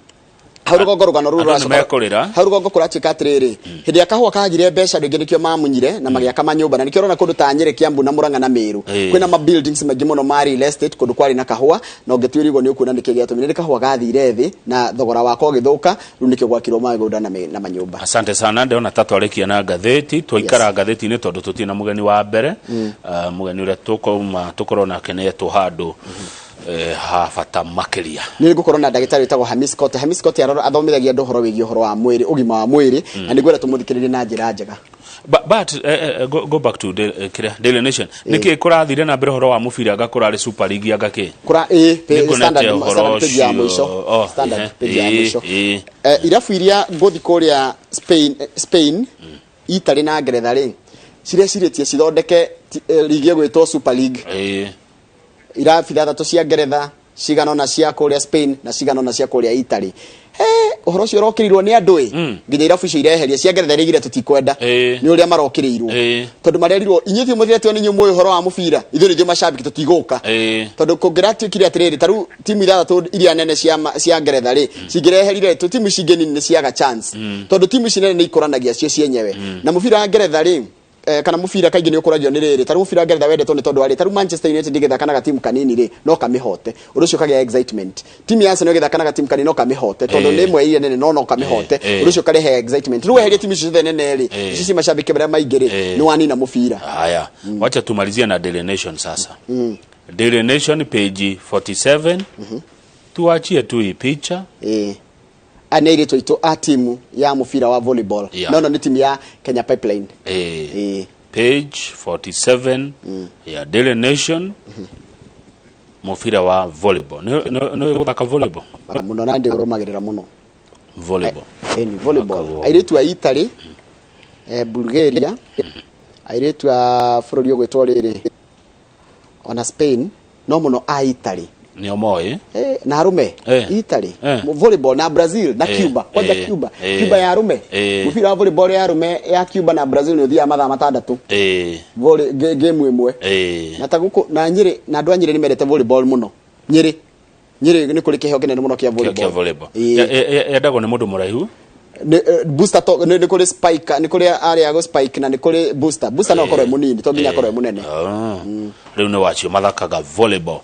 Hau rũgongo rũgano rũu Andũ nĩ rũracoka mekũrĩra. Hau rũgongo kũratuĩka atĩrĩrĩ, hĩndĩ ya kahũa kagire mbeca rĩngĩ, nĩkĩo mamunyire na magĩaka manyũmba, na nĩkĩo ũrona kũndũ ta Nyĩrĩ, Kiambu na Mũrang'a na Mĩrũ kwĩna ma buildings maingĩ mũno ma real estate kũndũ kwarĩ na kahũa. Na ũngĩtuĩria ũguo nĩ ũkuona nĩkĩ gĩatũmire, nĩ kahũa gathire thĩ na thogora wako ũgĩthũka, rĩu nĩkĩo gwakirwo mĩgũnda na manyũmba. Asante sana. Ndĩrona ta twarĩkia na ngathĩti, twaikara ngathĩti-inĩ tondũ tũtirĩ na mũgeni wa mbere. Mũgeni ũrĩa tũkauma tũkorwo nake nĩ etwo handũ ha bata makĩria. Nĩ ngũkorwo na ndagĩtarĩ wĩtagwo Hamis Kote. Hamis Kote athomithagia andũ ũhoro wĩgiĩ ũhoro wa mwĩrĩ, ũgima wa mwĩrĩ, na nĩngwenda tũmũthikĩrĩrie na njĩra njega. But go back to the, kĩrĩa Daily Nation, nĩkĩ kũrathire na mbere ũhoro wa mũbira, anga kũrarĩ Super League, anga kĩ? Kũra ĩ Nĩnguonete Standard, ũhoro Standard page ya ũcio. mũico. Oh, Standard page ya mũico. Irabu iria ngũthi kũrĩa Spain, Spain, Italy na Ngeretha rĩ, cirecirĩtie cithondeke ligi ĩgwĩtwo Super League. Irabu ithathatũ cia Ngeretha, cigana ũna cia kũrĩa Spain na cigana ũna cia kũrĩa Italy. He ũhoro ũcio ũrokĩrĩirwo nĩ andũ ĩ, nginya irabu icio ireheria cia Ngeretha iraigire tũtikwenda nĩ ũrĩa marokĩrĩirwo, tondũ marerirwo inyuĩ ti mũthirĩtio nĩ inyuĩ mũĩ ũhoro wa mũbira, ithuĩ nĩ ithuĩ macambĩki tũtigũka. Tondũ kũngĩratuĩkire atĩrĩrĩ, ta rĩu timu ithathatũ iria nene cia Ngeretha rĩ, cingĩreherire tu timu ici ingĩ nini nĩ ciaga chance, tondũ timu ici nene nĩ ikũranagia cio cienyewe. Na mũbira wa Ngeretha rĩ, kana mũbira kaingĩ nĩ ũkũragio nĩ rĩrĩ, ta rĩu mũbira wa Ngeretha wendetwo nĩ tondũ wa rĩ, ta rĩu Manchester United ĩgĩthaka na gatimu kanini rĩ, no kamĩhote, ũndũ ũcio ũkagĩa excitement. Timu ya Arsenal ĩgĩthaka na gatimu kanini no kamĩhote, tondũ nĩ ĩmwe iria nene, no kamĩhote, ũndũ ũcio ũkarehe excitement. Rĩu weherie timu icio ciothe nene rĩ, icio ci macambĩki marĩa maingĩ rĩ, nĩ wanina mũbira. Haya, wacha tumalizie na Daily Nation sasa. Daily Nation page 47, tuachie tu hii picha. Aya nĩ airĩtu aitũ a timu ya mũbira wa volleyball. No nĩ timu ya Kenya Pipeline. Page 47 ya Daily Nation, mũbira wa volleyball. Nĩ gũthaka volleyball? Mũno, na ndĩũrũmagĩrĩra mũno. Volleyball. Ni volleyball. Airĩtu a Italy, Bulgaria, airĩtu a bũrũri ũgwĩtwo rĩrĩ ona Spain, no mũno a Italy. Nĩo moĩ. Na arũme. Italy. Volleyball na Brazil na Cuba kwanja. Cuba. Cuba ya arũme. Mũbira wa volleyball ya arũme ya Cuba na Brazil nĩ ũthiaga mathaa 6 volley game ĩmwe. Na ta gũkũ na Nyĩrĩ, na andũ a Nyĩrĩ nĩ mendete volleyball mũno. Nyĩrĩ, Nyĩrĩ nĩ kũrĩ kĩheo kĩnene mũno kĩa Kĩa volleyball. Volleyball. Yendagwo nĩ mũndũ mũraihu. Nĩ, booster to nĩ kũrĩ spike, nĩ kũrĩ arĩa gũ spike na nĩ kũrĩ booster. Booster no akorwo e mũnini, to nginya akorwo e mũnene. Ah. Rĩu nĩ wacio mathakaga volleyball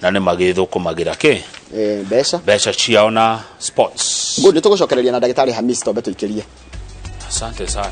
na nĩ magĩthũkũmagĩra kĩ? Mbeca. Mbeca ciao na sports. Good, nĩ tũgũcokereria na ndagĩtarĩ Hamis, tombe tũikĩrie. Asante sana.